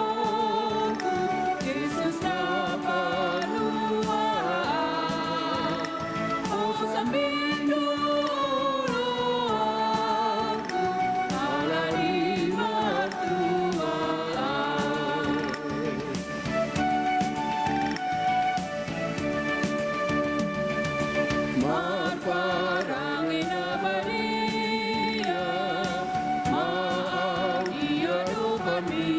Jesus na palua, hosam pindo oloanku, ala ni martua. Marparange na badia ma au di adopanmi.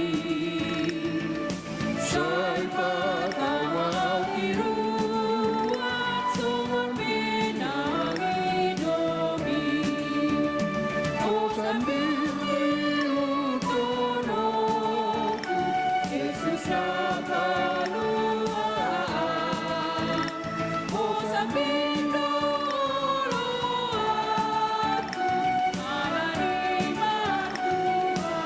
Sai patau ma au di ruar songon be na nidokmi. Hosam pindo oloanku, Jesus na palua. Hosam pindo oloanku, ala ni martua.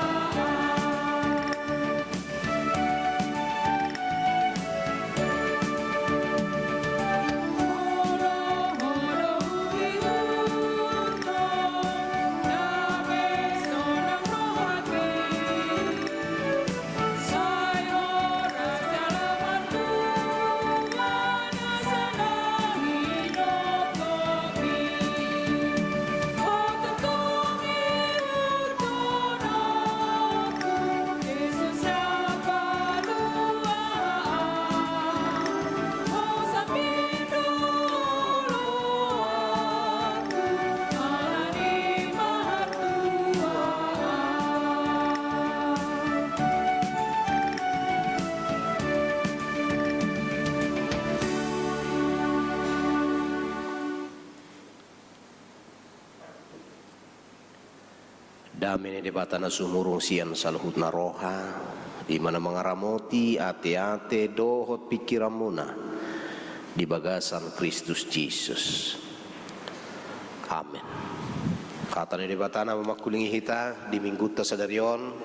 Dame ni Debata na sumurung sian saluhutna roha, i ma na mangaramoti ateate dohot pingkiranmuna di bagasan Kristus Jesus. Amen. Hata ni Debata na mangkulingi hita di minggunta sadari on,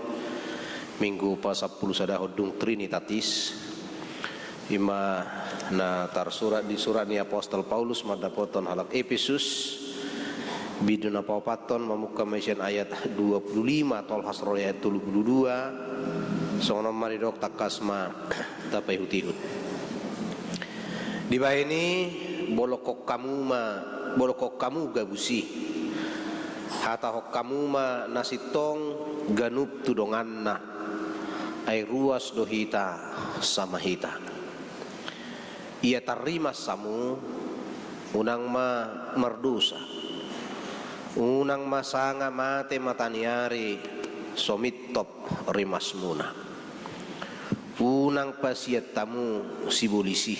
minggu pasampulu sadahon dung Trinitatis, ima na tarsurat di surat ni apostel Paulus mandapothon halak Epesus, bindu na paopathon, mamungka ma sian ayat dua pulu lima, tolhas ro di ayat tolu pulu dua, songon on ma didok, tangkas ma tapaihutihut. Dibahen i, bolongkon hamu ma, bolongkon hamu gabus i. Hatahon hamu ma na sintong ganup tu donganna, ai ruas do hita sama hita. Ia tarrimas hamu, unang ma mardosa. Unang ma sanga mate mataniari so mintop rimasmuna. Unang pasiat hamu sibolis i.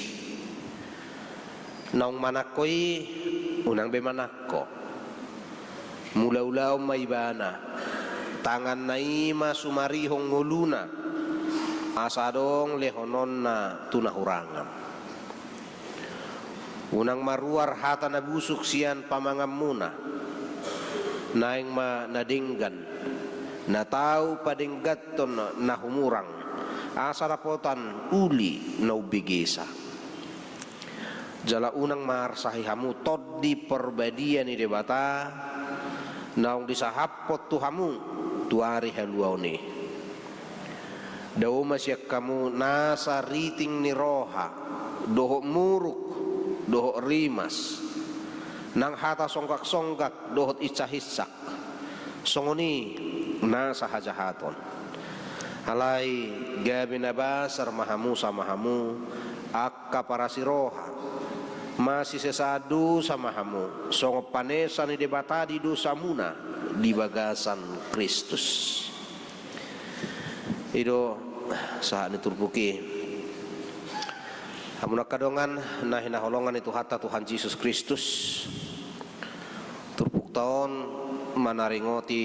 Naung manangko i, unang be manangko. Mulaulaon ma ibana, tanganna i ma sumarihon ngoluna, asa adong lehononna tu na hurangan. Unang maruar hata na busuk sian pamanganmuna, naeng ma na denggan, na tau padengganhon na humurang, asa dapotan uli na umbegesa. Jala unang maarsahi hamu Tondi Parbadia ni Debata, naung disahaphon tu hamu tu ari haluaon i. Dao ma sian hamu nasa riting ni roha, dohot muruk, dohot rimas, nang hata songgaksonggak dohot insahinsak, songon i nasa hajahaton. Alai gabe na basar ma hamu sama hamu, angka parasi roha, masisesaan dosa ma hamu, songon panesa ni Debata di dosamuna di bagasan Kristus. I do sahat ni turpuk i. Hamu angka dongan na hinaholongan ni Tuhanta Tuhan Jesus Kristus, turpukta on manaringoti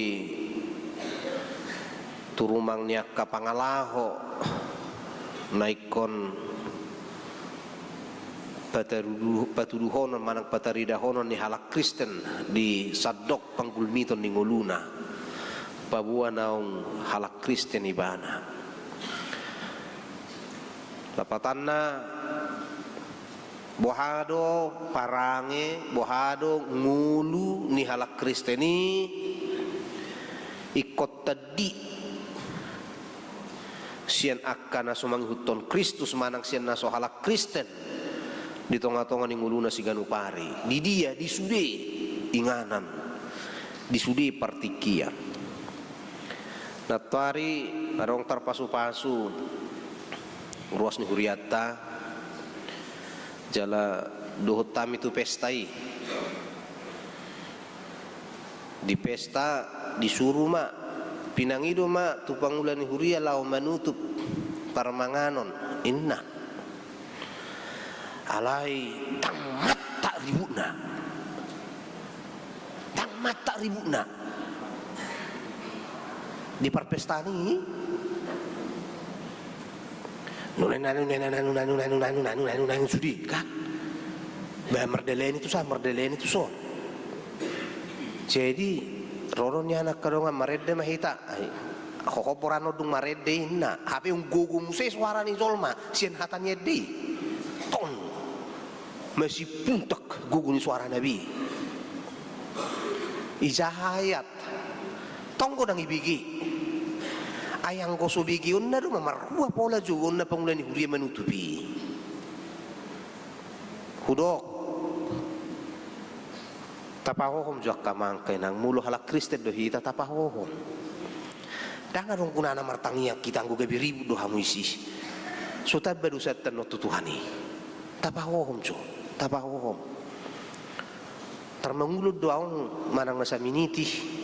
turumang ni angka pangalaho na ingkon patarudu-, patuduhonon manang pataridahonon ni halak Kristen di sandok panggulmiton ni ngoluna, paboa naung halak Kristen ibana. Lapatanna, boha do parange, boha do ngolu ni halak Kristen i ingkon tandi sian angka na so mangihuthon Kristus manang sian na so halak Kristen di tongatonga ni ngoluna siganup ari. Di dia? Di sude inganan, di sude partingkian. Nantoari adong tarpasupasu ruas ni hurianta, jala dohot hami tu pesta i. Di pesta disuru ma, pinangido ma tu pangula ni huria laho manutup parmanganon, inna. Alai ndang mantap ributna. Ndang mantap ributna. Di parpestaan i, nanu nanu nanu nanu nanu nanu nanu nanu nanu nanu nanu sudi, kan? Bah, mardalani tu sa, mardalani tu son. Jadi ro do nian angka dongan, marende ma hita. Ai, hohom borana dung marende, inna. Hape umgogo muse suara ni jolma sian hata ni ende i. Tong. Masipuntak gogo ni suarana be. Ijahayat. Tong godang ibege. Ai anggo so begeonna do ma marhua pola jouonna pangula ni huria manutup i. Hudok. Tapahohom jo angka amang, inang, molo halak Kristen do hita, tapahohom. Ndang adong gunana martangiang hita anggo gabe ribut do hamu disi. So tamba dosanta annon tu Tuhan i. Tapahohom jo, tapahohom. Tar mangulon do ahu manang na saminiti.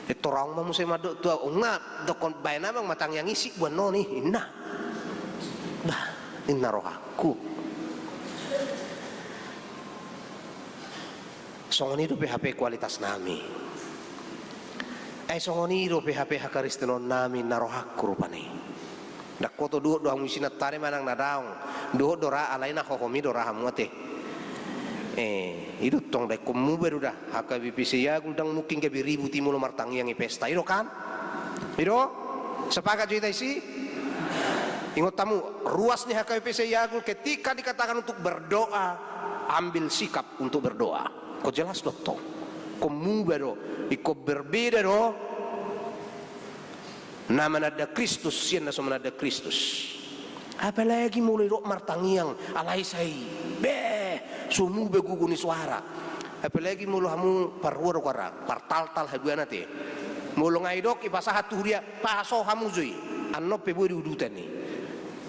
Pintor ahu ma muse mandok tu ahu, nunga dokkon baen amang ma tangiang i, sip boanon i, inna. Bah, inna rohangku. Songon i dope hape kualitasnami. Ai songon i dope hape hakristenonnami, inna rohangku rupani. Ndang hoto dohot do hamu disi nantoari manang na daong. Dohot do ra, alai na hohom i do ra hamu ate. Eh, i do tong da, ingkon muba do da H K B P C Jagul, ndang mungkin gabe ribut i molo martangiang i pesta, i do kan? I do? Sepakat jo hita disi? Ingot hamu, ruas ni H K B P C Jagul ketika dikatakan untuk berdoa, ambil sikap untuk berdoa. Ingkon jelas do tong. Ingkon muba do, ingkon berbeda do. Na mananda Kristus sian na so mananda Kristus. Apalagi molo didok martangiang, alai sai, beh, so muba gogo ni soara. Apalagi molo hamu parrua do, partaltal haduana te. Molo nga didok, dipasahat tu huria, paso hamu jo i. Annon pe boi di udutan i.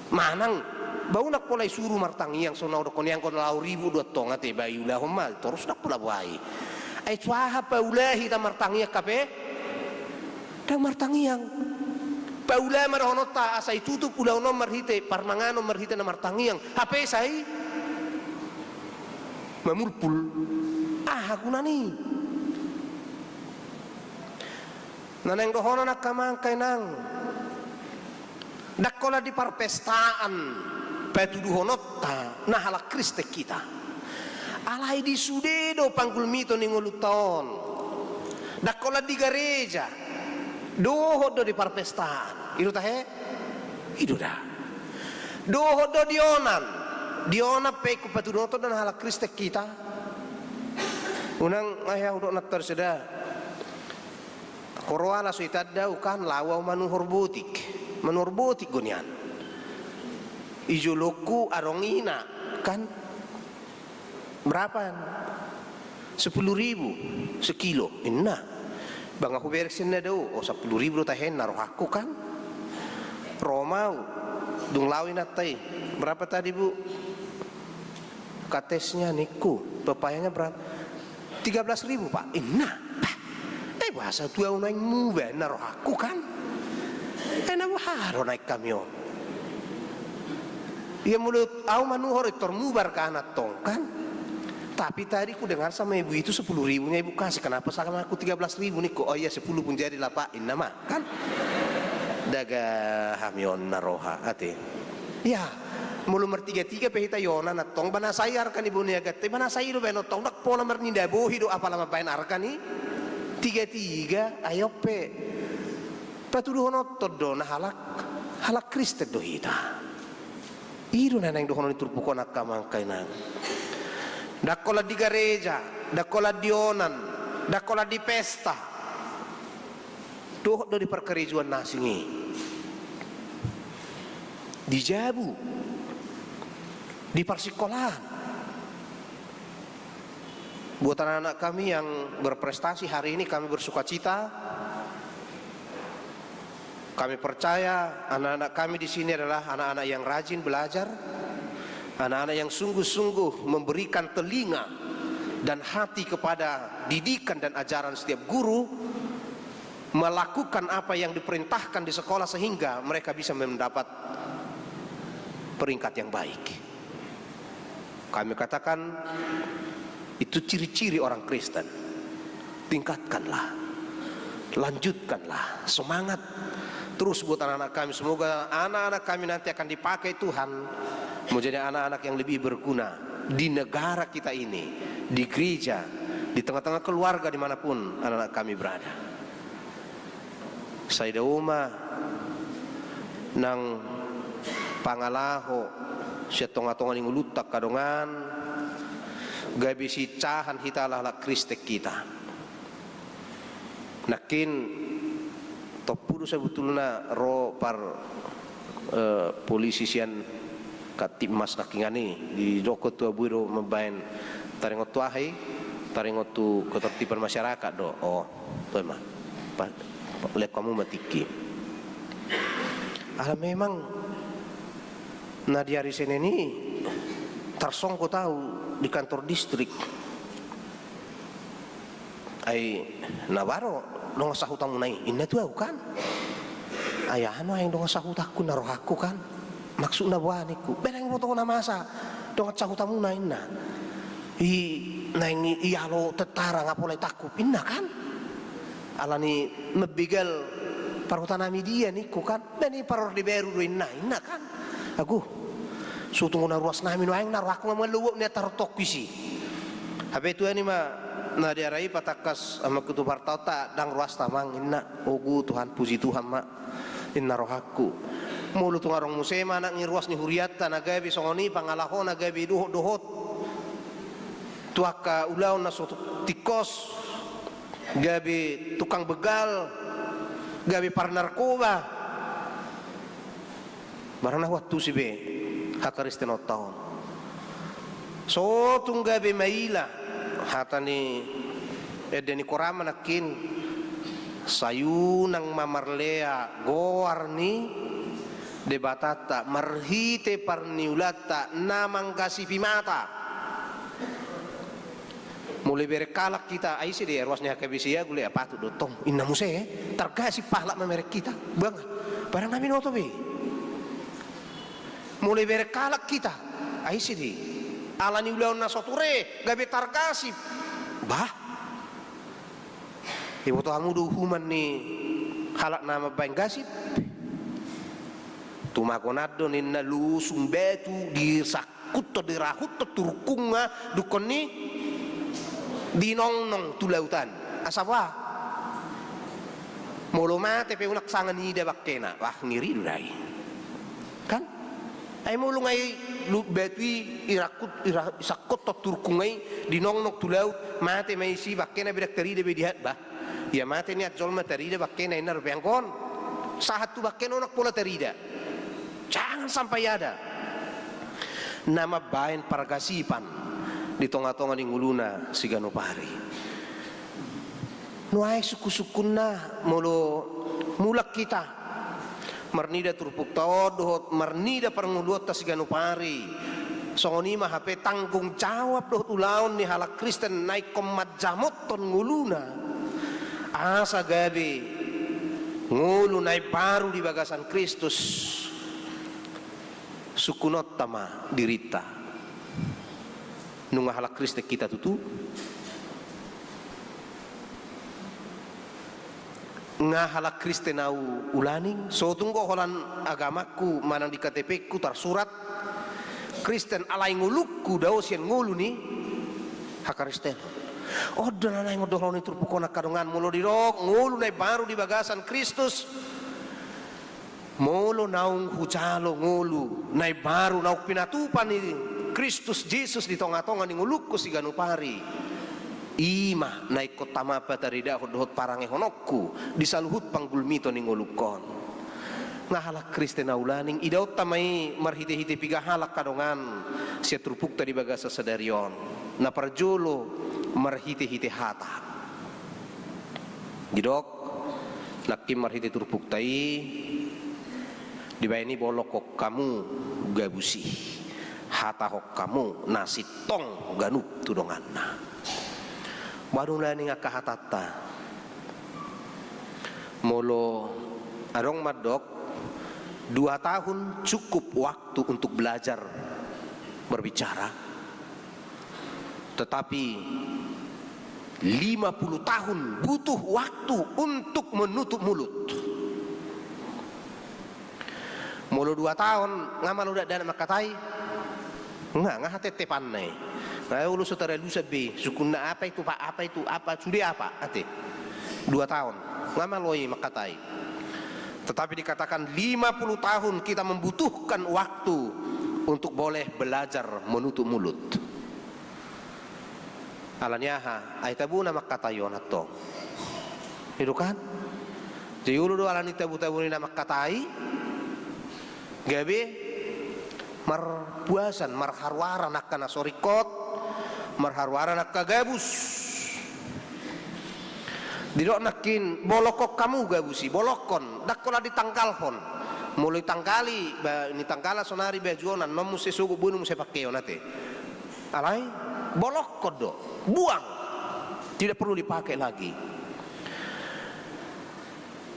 Manang, ba unang pola disuru martangiang, so na didok on, anggo na laho ribut do antong ate, ba diulahon ma, torus ndang pola boha i. Ai tu aha paula hita martangiang hape? Ndang martangiang. Paula ma dohononta, asa ditutup ulaon on marhite parmanganon, marhite na martangiang. Hape sai mamulpul. Aha gunana i? Na naeng dohonon angka amang, angka inang, ndang holan di parpestaan patuduhononta na halak Kristen hita. Alai di sude do panggulmiton ni ngolunta on. Ndang holan di gareja, dohot do di parpestaan. I do tahe? I do da. Dohot do di onan. Di onan pe ingkon patuduhononta do na halak Kristen hita. Unang, ai ahu dok nantor suda. Koroana so itanda au kan, laho au manuhor botik. Manuhor botik do nian. Di jolongku adong ina kan. Berapa? Sepuluh ribu sekilo, inna. Ba nga hubereng sian na dao, o, sepuluh ribu do tahe inna, rohangku kan. Ro ma au, dung laho inanta i. Berapa tadi, Bu? Katesnya, ningku, pepayanya berapa? Tiga belas ribu, Pak. Inna. Bah, eh, boasa tu au naeng muba, inna, rohangku kan. Eh, na boha do naeng hami on. Ia molo au manuhor, i tor muba argana tong kan. Tapi tadi kudengar sama ibu itu sepuluh ribunya ibu kasih, kenapa sama aku tiga belas ribu, ningku. Oh iya, sepuluh pun jadilah, Pak, inna ma kan. Dang hami on na roha ate. Ya, molo martiga-tiga pe hita i onan antong, ba na sai arga ni boniaganta i, ba na sai do baenon tong, ndang pola marninda bohi do apala mambaen arga ni tiga-tiga. Ai on pe patuduhononta do na halak, halak Kristen do hita. I do na naeng dohonon ni turpuk on angka amang, angka inang. Ndang holan di gareja, ndang holan di onan, ndang holan di pesta. Dohot do di parkarejoan na asing i. Di jabu. Di parsikolaan. Buat anak-anak kami yang berprestasi hari ini, kami bersukacita. Kami percaya anak-anak kami di sini adalah anak-anak yang rajin belajar, anak-anak yang sungguh-sungguh memberikan telinga dan hati kepada didikan dan ajaran setiap guru, melakukan apa yang diperintahkan di sekolah sehingga mereka bisa mendapat peringkat yang baik. Kami katakan, itu ciri-ciri orang Kristen. Tingkatkanlah, lanjutkanlah semangat terus buat anak-anak kami. Semoga anak-anak kami nanti akan dipakai Tuhan menjadi anak-anak yang lebih berguna di negara kita ini, di gereja, di tengah-tengah keluarga dimanapun anak-anak kami berada. Sai dao ma nang pangalaho sian tonga-tonga ni ngolunta angka dongan, gabe siinsahan hita halak Kristen hita. Nangkin tompu do sabotulna ro par, eh, polisi sian Kamtibmas nangkiningan i, didokkon tu abue do mambaen taringot tu aha i, taringot tu ketertiban masyarakat do. Oh, toe ma. Pa-, pa-, lehon hamu ma tingki. Ala memang na di ari Senen i tarsonggot au di kantor distrik. Ai na boha do dongan sahutamuna i, inna tu au kan. Ai aha nuaeng dongan sahutangku na rohangku kan. Maksudna boha ningku. Ba naeng boto na masa dongan sahutamuna inna. I naeng i, ialo tentara nga pola itangkup inna kan. Alani mambegal parhutanami dia ningku kan. Ba ni parorde baru do inna, inna kan. Agu. So tung na ruas nami nuaeng na rohangku nga mangalou uap ni antar tongku isi. Hape tuani ma na diarai patangkas amangku tu partaonta, ndang ruasta amang inna. Ogo Tuhan, puji Tuhan ma, inna rohangku. Molo tung adong muse manang ni ruas ni hurianta na gabe songon i pangalahona, gabe dohot-dohot tu angka ulaon na so tingkos, gabe tukang begal, gabe parnarkoba. Barang na huantusi be hakristenonta on. So tung gabe maila hata ni ende ni korama nangkin, sai unang ma marlea goar ni Debatanta marhite parniulanta na manggasipi mata. Molo ibereng halak hita, ai ise do ruas ni H K B C, ia gule, ia patut do tong, inna muse, eh? Targasip halak mamereng hita. Bang, barang na binoto be. Molo ibereng halak hita, ai ise do? Ala ni ulaon na so ture, gabe targasip. Bah. Iboto hamu do uhuman ni halak na mambaen gasip? Tumagonan do ninna, losung batu, disangkuthon, dirahuthon tu rungkungna, dungkon i dinongnong tu lautan. Asa boha? Molo mate pe unang sanga niida bangkena. Wah, ngeri do da i. Kan? Ai molo nunga i lu-, batu i irangkut, ira-, isangkuthon tu rungkungna i, dinongnong tu laut, mate ma isi, bangkena be ndang tarida be di hat, bah. Ia mate nian jolma tarida bangkena, inna dope anggo on. Sahat tu bangkena unang pola tarida. Jangan sampai ada na mambaen pargasipan di tonga-tonga ni ngoluna siganup ari. Nuaeng sungkun-sungkunna molo mulak hita marnida turpukta on dohot marnida parngoluonta siganup ari. Songon i ma hape tanggung jawab dohot ulaon ni halak Kristen na ingkon manjamothon ngoluna asa gabe ngolu na imbaru di bagasan Kristus. Sungkunonta ma dirinta. Nunga halak Kristen hita tutu? Nga halak Kristen ahu ulaning? So tung do holan agamangku manang di K T P-ku tarsurat Kristen alai ngolungku dao sian ngolu ni hakristenon. On do na naeng dohonon ni turpuk on angka dongan, molo didok ngolu na imbaru di bagasan Kristus. Molo naung hujalo ngolu na imbaru naung pinatupa ni Kristus Jesus di tonga-tonga ni ngolungku siganup ari, i ma na ingkon tama pataridahon dohot parangehononku di saluhut panggulmiton ni ngolungkon. Nga halak Kristen ahu ulaning, idaonta ma i marhite-hite piga hal angka dongan sian turpukta di bagasan sadari on. Na parjolo, marhite-hite hata. Didok nangkin marhite turpukta i, dibaen i, bolokkon hamu gabus i, hatahon hamu na sintong ganup tu donganna. Boha do ulaning angka hatanta? Molo adong mandok, dua tahun cukup waktu untuk belajar berbicara. Tetapi lima puluh tahun butuh waktu untuk menutup mulut. Molo dua taon, nga malo dakdanak mangkatai? Nga, nga hatettepanna i. Nga olo so taralusan be, sungkunna apa itu, Pak, apa itu, apa, sudah apa, ate. Dua taon, nga malo i mangkatai. Tetapi dikatakan lima puluh tahun kita membutuhkan waktu untuk boleh belajar menutup mulut. Ala ni aha? Ai tabona mangkatai on antong. I do kan? Jadi olo do ala ni tabu-tabu ni na mangkatai, gabe marpuasan, marharuaran angka na so ringkot, marharuaran angka gabus. Didok nangkin, bolokkon hamu gabus i, bolokkon, ndang holan ditanggalhon. Molo ditanggali, ba, nitanggalan sonari baju on, annon muse sogot, boi muse pangkeon, ate. Alai, bolokkon do, buang. Tidak perlu dipakai lagi.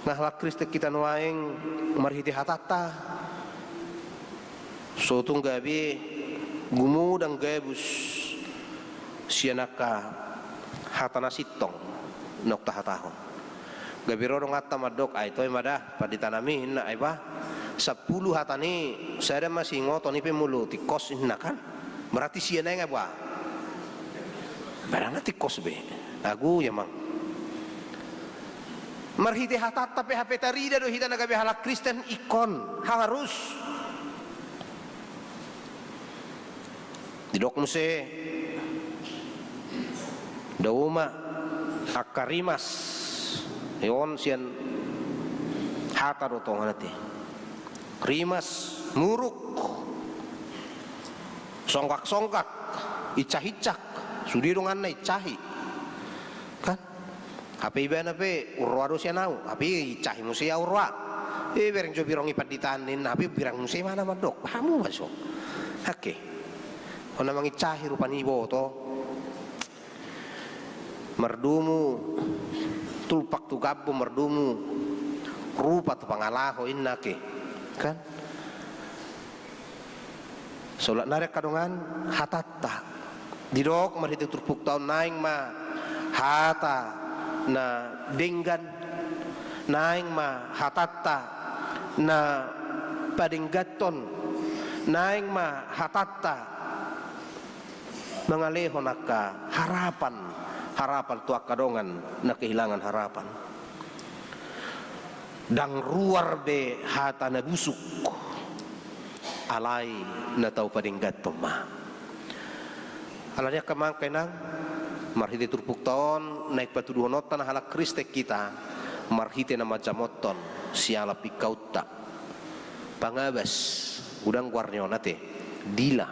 Nga halak Kristen hita nuaeng, marhite hatanta, so tung gabe gumodang gabus sian angka hata na sintong naung tahatahon. Gabe ro donganta mandok, ai toe ma da, pandita nami, inna, ai bah, sampulu hata ni, sada ma siingoton i pe molo tingkos, inna kan. Berarti sia naeng, ai bah. Barang na tingkos be. Agu ya mang. Marhite hatanta pe hape tarida do hita na gabe halak Kristen ingkon. Harus. Didok muse, dao ma angka rimas, e on sian hata do tongon ate. Rimas, muruk, songgak-songgak, incah-incah, sude donganna incahi. Kan? Hape ibana pe, unroa do sian au, hape incahi muse au roa. E, bereng jo birong i panditaan ninna, hape birang muse ibana mandok. Hamu ma so. Oke. Hona mangincahi rupani iboto. Mardomu tulpak tu gabbo, mardomu rupa tu pangalaho inna ke. Kan? Saulak nari angka dongan, hatanta. Didok marhite turpukta on naeng ma hata na denggan, naeng ma hatanta na padengganhon, naeng ma hatanta mangalehon angka harapan, harapan tu angka dongan na kehilangan harapan. Ndang ruar be hata na busuk, alai na tau padengganhon ma. Alani angka amang, angka inang, marhite turpukta on naeng patuduhononta na halak Kristen hita, marhite na manjamothon siala pingkaunta. Pangabas, godang goar ni on ate, dila,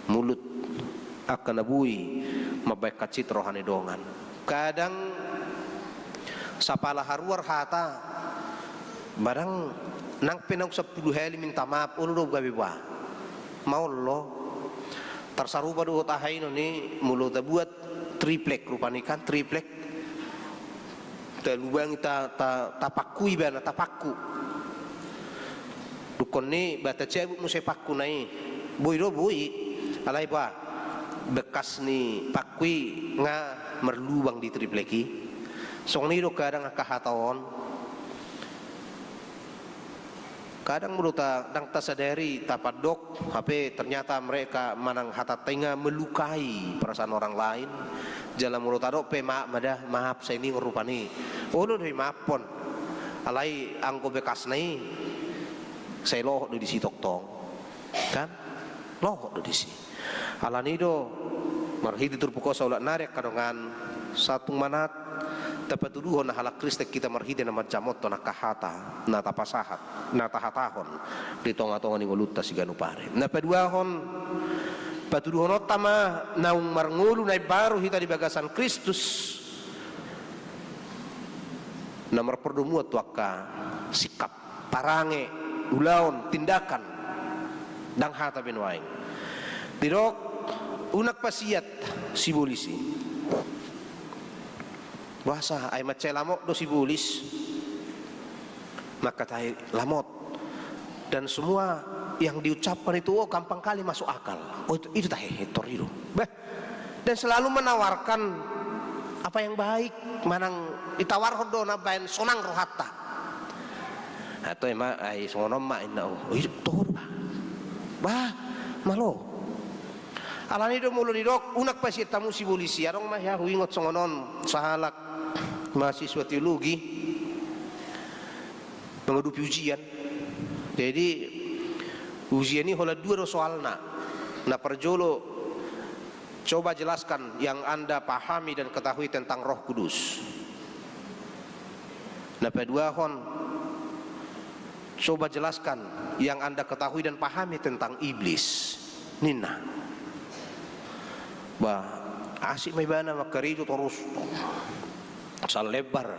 mulut, angka na boi mambahen hansit roha ni dongan. Kadang sapala haruar hata, barang nang pe naung sampulu hali minta maaf, olo do gabe boha. Maol do. Tarsarupa do hata i, noni molo tabuat triplek, rupani kan triplek. Talubangi, ta, ta, tapangku ibana, tapangku. Dungkon i ba tacabut muse pangkuna i. Boi do, boi. Alai ba bekas ni pangku i nga marlubang di triplek i. Songon i do kadang angka hata on. Kadang molo ta, ndang tasadari, tapandok, hape ternyata mereka manang hatanta i nga melukai perasaan orang lain. Jala molo tadok pe maaf ma da, maaf, sai ningon rupani. Olo do i maaphon. Alai anggo bekasna i, sai lohot do disi tongtong. Kan? Lohot do disi. Alani do, marhite turpuk on saulak nari angka dongan, sahat tu manat, tapatuduhon na halak Kristen hita marhite na manjamothon angka hata na tapasahat, na tahatahon di tonga-tonga ni ngolunta siganup ari. Na paduahon, patuduhononta ma naung marngolu na imbaru hita di bagasan Kristus, na marpardomuan tu angka sikap, parange, ulaon, tindakan, ndang hata be nuaeng. Didok, unang pasiat sibolis i. Boasa, ai mansai lamot do sibolis. Mangkatai lamot. Dan semua yang diucapkan itu, oh, gampang kali masuk akal. Oh, itu, itu tahe, tor i do. Bah, dan selalu menawarkan apa yang baik, manang ditawarhon do na baen sonang rohanta. Atau ima, ai songon on ma inna, oh, oh, i do, toho do bah. Bah, malo. Alani do molo didok, unang pasiat hamu sibolis i, adong ma hea huingot songon on, sahalak mahasiswa teologi, mangadopi ujian. Jadi, ujian i holan dua do soalna. Na parjolo, coba jelaskan yang Anda pahami dan ketahui tentang Roh Kudus. Na paduahon, coba jelaskan yang Anda ketahui dan pahami tentang iblis, ninna. Bah, asik ma ibana mangkarejo torus. Salembar,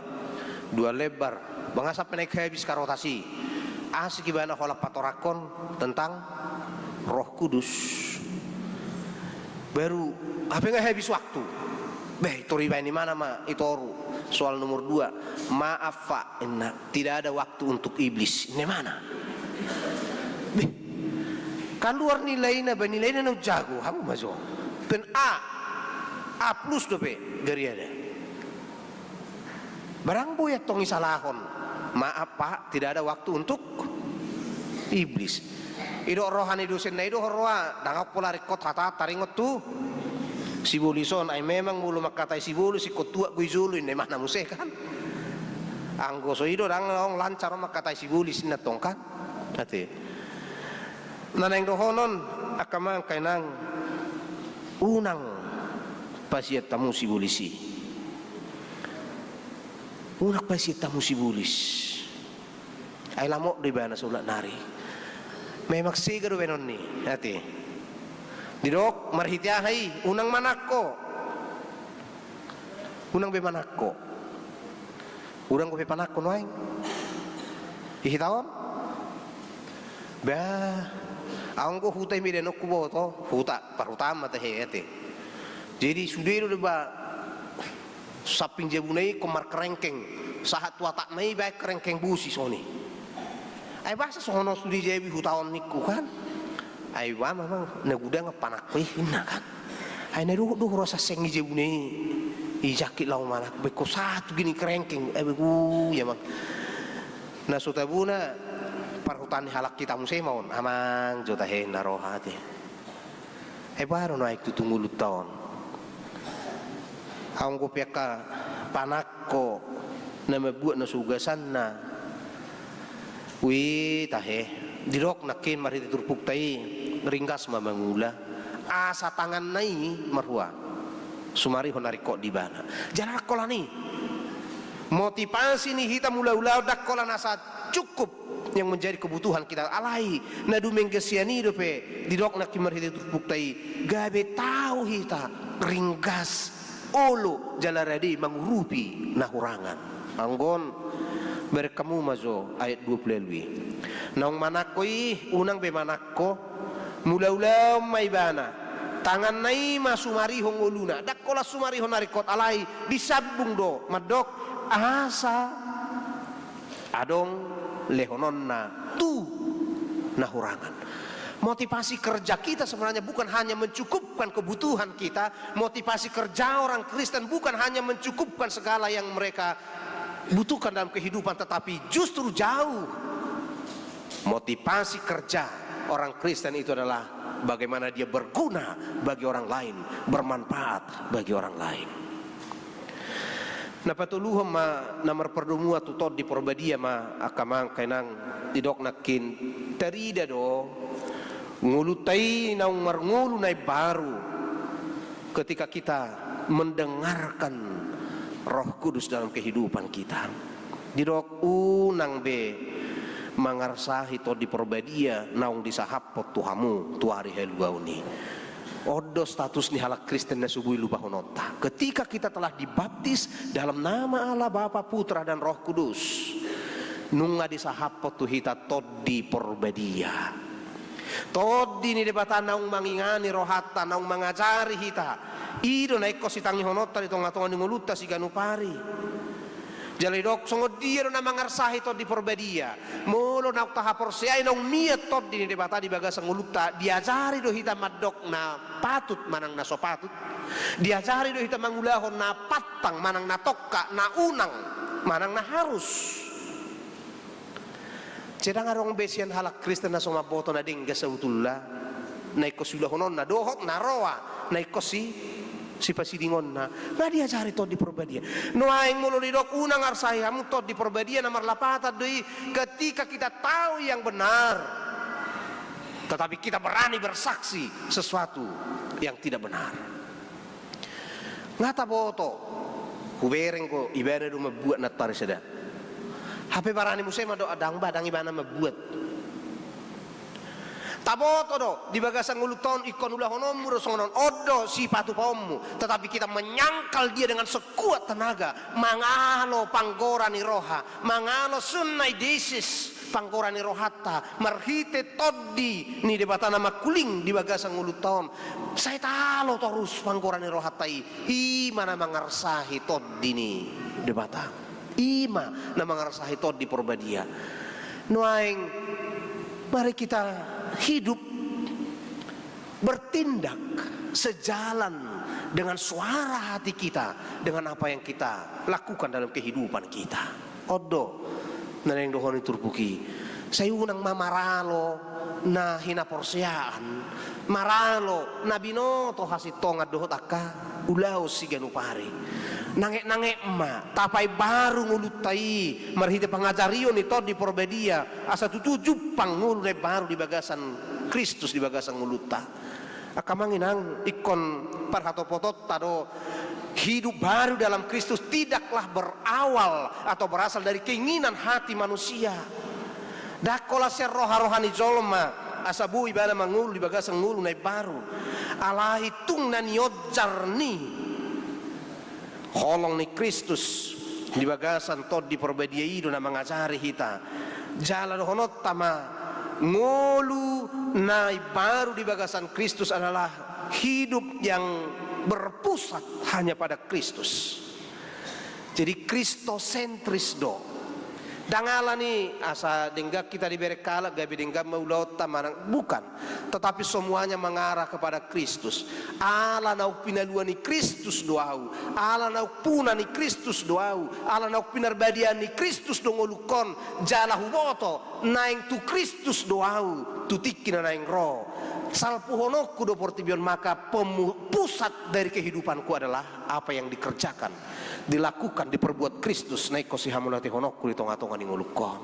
dua lembar, ba nga sampe naeng habis karotas i. Asik ibana holan patorangkon tentang Roh Kudus. Baru, hape nga habis waktu. Beh, tor ibaen imana ma i toru. Soal nomor dua. Maaf, Pak, inna, tidak ada waktu untuk iblis. Ninna imana. Beh, kaluar nilaina, ba nilaina na umjago, hamu ma jo. Pe A, A plus dope gariada. Barang boi antong isalahon. Maaf, Pak, tidak ada waktu untuk iblis. Didok roha ni dosenna i do, ho roha, ndang ahu pola ringkot hata, taringot tu Sibolis on, ai memang molo mangkatai sibolis, ingkon tuat do i jolo, inna imana muse kan. Anggo so i do ndang on lancar on mangkatai sibolis inna tong kan. Ate. Na naeng dohonon, angka amang, angka inang, unang pasian hamu sibolis i. Unang pasian hamu sibolis. Ai lamot do ibana saulak nari. Memang sega do baenonni, ate. Didok marhite aha i, unang manangko. Unang be manangko. Unang be panangko nuaeng. Di hita on. Bah, anggo huta i medan on huboto, huta, parhutaan ma tahe, ate. Jadi sude do deba samping jabuna i ingkon markerengkeng, sahat tu atapna i baen kerengkeng bosi songon i. Ai boasa songon on sude jabu i huta on ningku kan. Ai ba memang na godang panangko i inna kan. Ai na dohot do huroha seng i jabuna i, i jangkit laho manangko, baen ho sahat tu gini kerengkeng, ai baen ho ia mang. Na so tabona parhutaan ni halak hita muse ma on, amang jo tahe na roha ate. Ai boha do nuaeng tutu ngolunta on. Anggo pe angka panangko na mambuat na so ugasanna. Ui tahe, didok nangkin marhite turpukta i, ringgas ma mangula. Asa tanganna i marhua sumarihon na ringkot di ibana. Jala ndang holan i. Motivasi ni hita mangula ulaon ndang holan asa cukup yang menjadi kebutuhan kita. Alai na dumenggan sian i dope didok nangkin marhite turpukta i, gabe tau hita ringgas, olo jala rade mangurupi na hurangan. Anggo on, bereng hamu ma jo ayat dua pulu ualu i. Naung manangko i unang be manangko, mangula ulaon ma ibana. Tanganna i ma sumarihon ngoluna. Ndang holan sumarihon na ringkot, alai disambung do mandok asa adong lehononna tu na hurangan. Motivasi kerja kita sebenarnya bukan hanya mencukupkan kebutuhan kita, motivasi kerja orang Kristen bukan hanya mencukupkan segala yang mereka butuhkan dalam kehidupan, tetapi justru jauh. Motivasi kerja orang Kristen itu adalah bagaimana dia berguna bagi orang lain, bermanfaat bagi orang lain. Na patoluhon ma na marpardomuan tu Tondi Porbadia ma, angka amang, angka inang, didok nangkin, tarida do ngolunta i naung marngolu na imbaru ketika kita mendengarkan Roh Kudus dalam kehidupan kita. Didok unang be mangarsahi Tondi Porbadia naung disahaphon tu hamu tu ari haluaon i. On do status ni halak Kristen na so boi lupahononta. Ketika kita telah dibaptis dalam nama Allah Bapa, Putra, dan Roh Kudus, nunga disahaphon tu hita Tondi Porbadia. Tondi ni Debata naung mangingani rohanta, naung mangajari hita. I do na ingkon sitangihononta di tongatonga ni ngolunta siganup ari. Jala didok songon dia do na mangarsahi Tondi Porbadia. Molo naung tahaporseai naung mian Tondi ni Debata di bagasan ngolunta, diajari do hita mandok na patut manang na so patut. Diajari do hita mangulahon na pantang manang na tongka, na unang manang na harus. Sedang adong be sian halak Kristen na so mamboto na denggan sabotulna na ingkon siulahononna dohot na roa na ingkon si, sipasidingonna. Nga diajari Tondi Porbadia. Nuaeng molo didok unang arsahi hamu Tondi Porbadia, na marlapatan do i ketika kita tahu yang benar tetapi kita berani bersaksi sesuatu yang tidak benar. Nga taboto, hubereng do ibana do mambuat nantoari sada. Hape barani muse mandok ndang ba, ndang ibana mambuat. Taboto do di bagasan ngolunta on, ingkon ulahononmu do songon on, on do sipatupaonmu, tetapi kita menyangkal dia dengan sekuat tenaga, mangalo panggora ni roha, mangalo sunna idesis, panggora ni rohanta marhite Tondi ni Debata na mangkuling di bagasan ngolunta on. Sai taalo torus panggora ni rohanta i. I ma na mangarsahi Tondi ni Debata. I ma na mangarsahi Tondi Porbadia. Nuaeng, mari kita hidup, bertindak sejalan dengan suara hati kita, dengan apa yang kita lakukan dalam kehidupan kita. On do na naeng dohonon ni turpuk i. Sai unang ma maralo na hinaporseaan, maralo na binoto hasintongan dohot angka ulaon siganup ari. Nangek-nangek ma tapaimbaru ngolunta i marhite pangajarion ni Tondi Porbadia, asa tutu jumpang ngolu na imbaru di bagasan Kristus di bagasan ngolunta. Angka amang inang, ingkon parhatopotonta do, hidup baru dalam Kristus tidaklah berawal atau berasal dari keinginan hati manusia. Ndang holan sian roha-roha ni jolma asa boi ibana mangolu di bagasan ngolu na imbaru. Alai tung na nionjar ni holong ni Kristus di bagasan Tondi Porbadia i do na mangajari hita. Jala dohononta ma, ngolu na imbaru di bagasan Kristus adalah hidup yang berpusat hanya pada Kristus. Jadi kristosentris do. Ndang alani asa denggan hita dibereng halak gabe denggan ma ulaonta manang, bukan. Tetapi semuanya mengarah kepada Kristus. Ala naung pinalua ni Kristus do ahu, ala naung puna ni Kristus do ahu, ala naung pinarbadiaan ni Kristus do ngolungkon, jala huboto naeng tu Kristus do ahu tu tingki na naeng ro. Salpuhononku do portibi on, maka pemu-, pusat dari kehidupanku adalah apa yang dikerjakan, dilakukan, diperbuat Kristus na ingkon sihamonatehononku di tonga-tonga ni ngolungkon.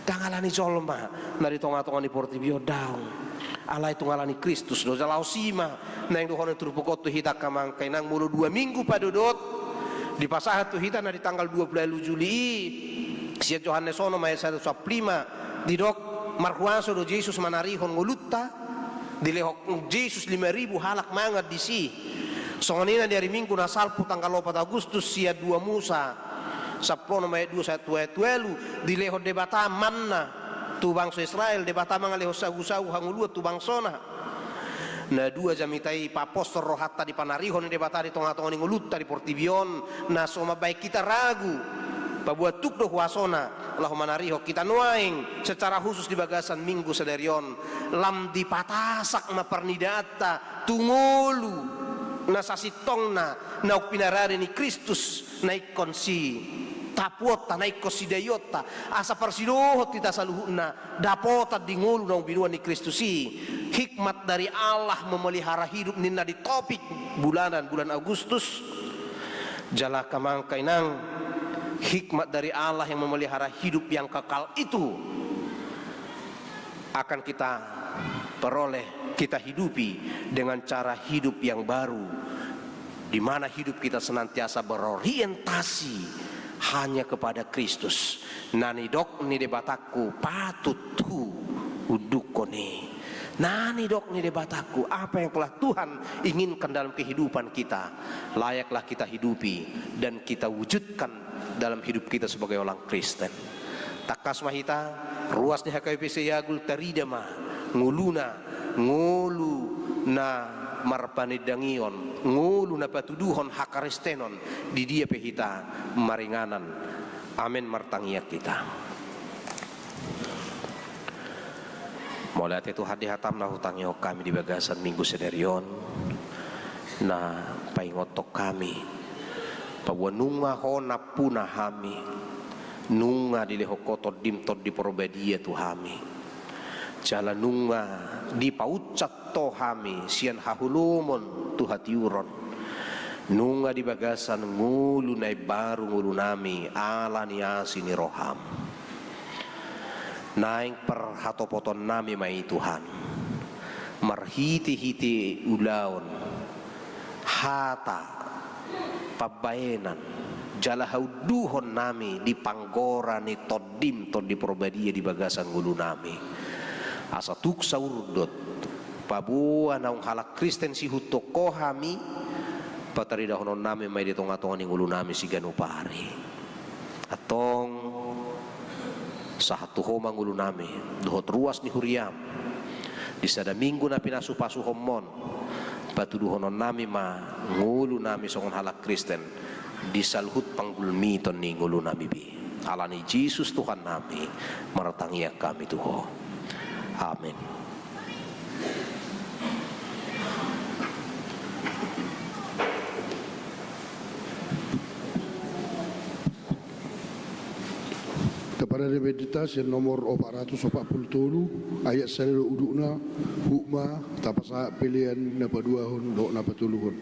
Ndang alani jolma na di tonga-tonga ni portibi on, daong. Alai tung alani Kristus do. Jala hosi ma naeng dohonon ni turpuk on tu hita angka amang inang, molo dua minggu padodot, dipasahat tu hita na di tanggal dua pulu ualu Juli i, sian Johannes onom ayat sada sampulu lima, didok, marhuaso do Jesus manarihon ngolunta, dilehon Jesus lima ribu halak mangan disi. Songon i na di ari Minggu na salpu tanggal opat Agustus sian dua Musa sampulu onom ayat dua sahat tu ayat ualu, dilehon Debata manna tu bangso Israel, Debata mangalehon sagu-sagu hangoluan tu bangsona. Na dua jamita i paposhon rohanta di panarihon ni Debata di tonga-tonga ni ngolunta di portibi on, na so mambahen hita ragu, paboa tuk do huasona laho manarihon hita nuaeng, secara khusus di bagasan Minggu sadari on, lam dipatasak ma parnidaanta tu ngolu na sasintongna, naung pinarade ni Kristus, na ingkon sitapuonta, na ingkon sidaionta, asa parsidohot hita saluhutna dapotan di ngolu naung binoan ni Kristus i. Hikmat dari Allah memelihara hidup ninna di topik bulanan, bulan Agustus. Jala angka amang inang, hikmat dari Allah yang memelihara hidup yang kekal itu akan kita peroleh, kita hidupi dengan cara hidup yang baru, di mana hidup kita senantiasa berorientasi hanya kepada Kristus. Na nidok ni Debatangku patut huundukkon i. Na nidok ni Debatangku, apa yang telah Tuhan inginkan dalam kehidupan kita, layaklah kita hidupi dan kita wujudkan dalam hidup kita sebagai orang Kristen. Tangkas ma hita, ruas ni H K B P C Yagul tarida ma ngoluna, ngolu na marpanandangion, ngolu na patuduhon hakristenon, di dia pe hita maringanan. Amen. Martangiang hita. Mauliate Tuhan di hataM na hutangihon hami di bagasan Minggu sadari on, na paingothon hami, paboa nunga Ho nampuna hami, nunga dilehon Ho TondiM Tondi Porbadia tu hami, jala nunga dipaunsat Ho hami sian haholomon tu hatiuron, nunga di bagasan ngolu na imbaru ngolunami ala ni asi ni rohaM. Naeng parhatopotonnami ma i Tuhan, marhitehite ulaon, hata, pambahenan, jala haunduhonnami di panggora ni TondiM Tondi Porbadia di bagasan ngolunami. Asa tung saurdot, paboa naung halak Kristen sihuthon Ho hami, pataridahononnami ma i di tonga-tonga ni ngolunami siganup ari. Antong, sahat tu Ho ma ngolunami, dohot ruas ni huriaM, di sada Minggu na pinasu-pasuhonMon, patuduhononnami ma ngolunami songon halak Kristen, di saluhut panggulmiton ni ngolunami be. Ala ni Jesus Tuhannami, martangiang hami tu Ho. Amen. Rade Bendita sian nomor opat ratus opat pulu tolu, ayat sada do udutna. Huhut ma tapasahat pelean na paduahon dohot na patoluhon.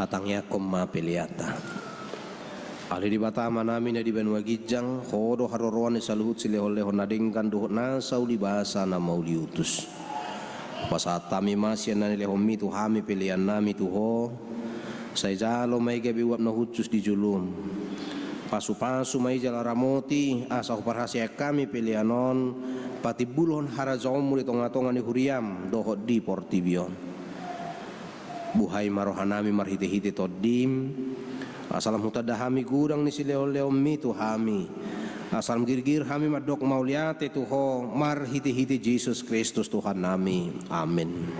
Tangiangkon ma peleanta. Ale Debata Amanami na di banua ginjang, Ho do haroroan ni saluhut silehonlehon na denggan dohot nasa ulibasa na mauliutus. Pasahat hami ma sian na nilehonMi tu hami peleannami tu Ho. Sai jalo ma i gabe uap na hushus di jolom. Pasupasu ma i jala ramoti asa huparhaseang hami pelean on patimbulhon harajaonMu di tongatonga ni huriaM dohot di portibi on. Buhai ma rohanami marhitehite TondiM, asa lam hutanda hami godang ni silehonlehonMi tu hami, asa lam girgir hami mandok mauliate tu Ho marhitehite Jesus Kristus Tuhannami. Amen.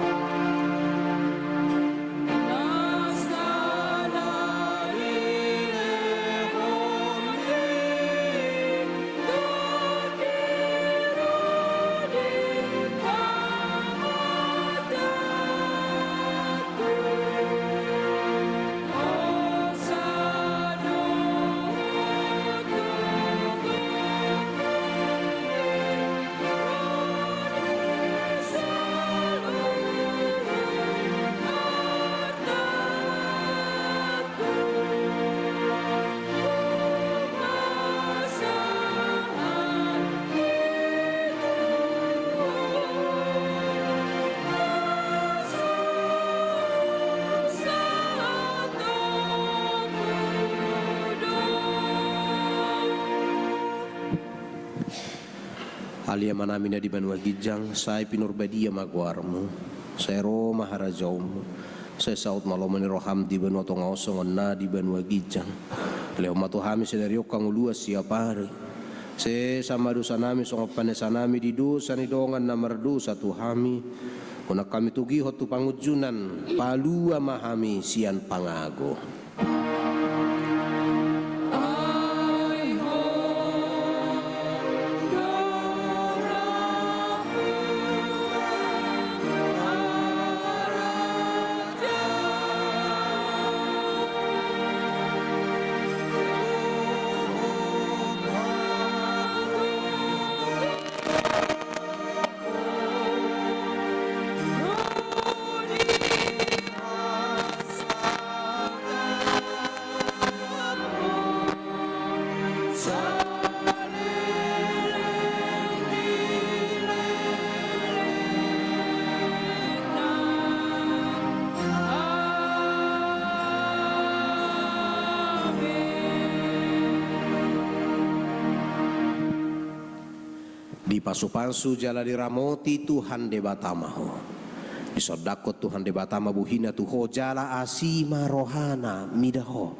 Ale Amanami na di banua ginjang, sai pinarbadia ma goarMu, sai ro ma harajaonMu, sai saut ma lomo ni rohaM di banua tonga on songon na di banua ginjang. Lehon ma tu hami sadari on hangoluan siapari. Sesa ma dosanami songon panesanami di dosa ni dongan na mardosa tu hami. Unang hami togihon tu pangunjunan, palua ma hami sian pangago. Dipasupasu jala diramoti Tuhan Debata ma ho. Disondangkon Tuhan Debata ma bohiNa tu ho jala asi ma rohaNa mida ho.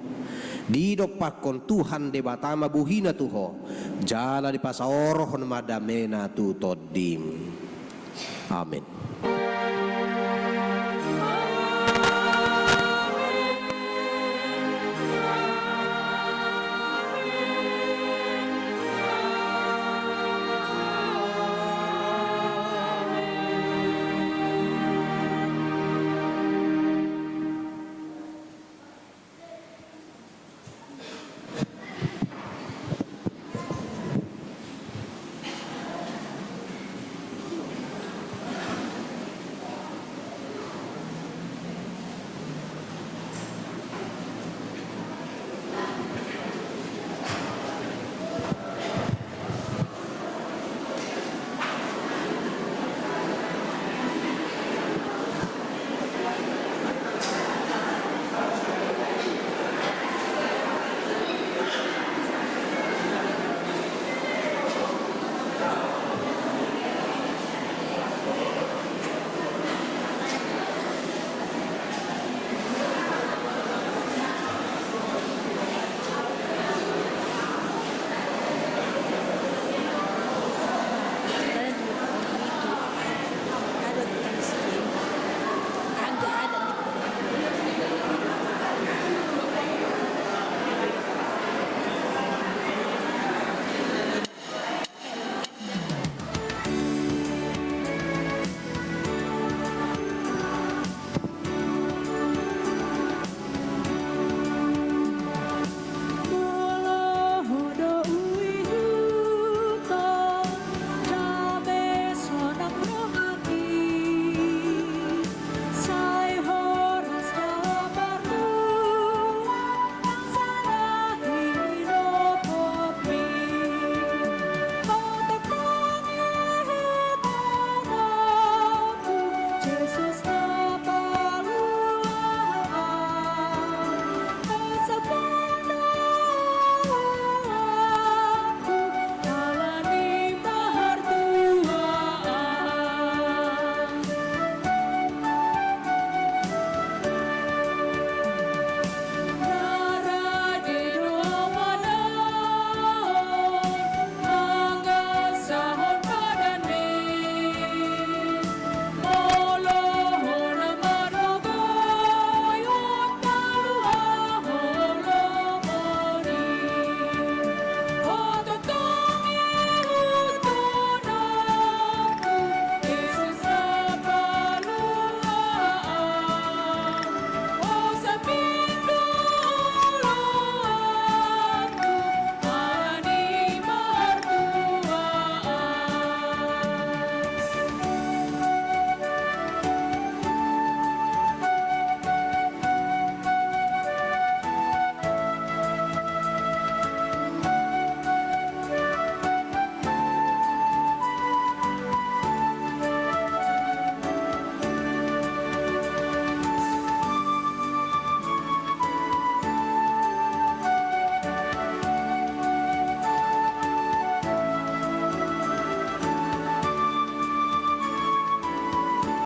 Didompakkon Tuhan Debata ma bohiNa tu ho jala dipasaorhon ma dameNa tu tondim. Amen.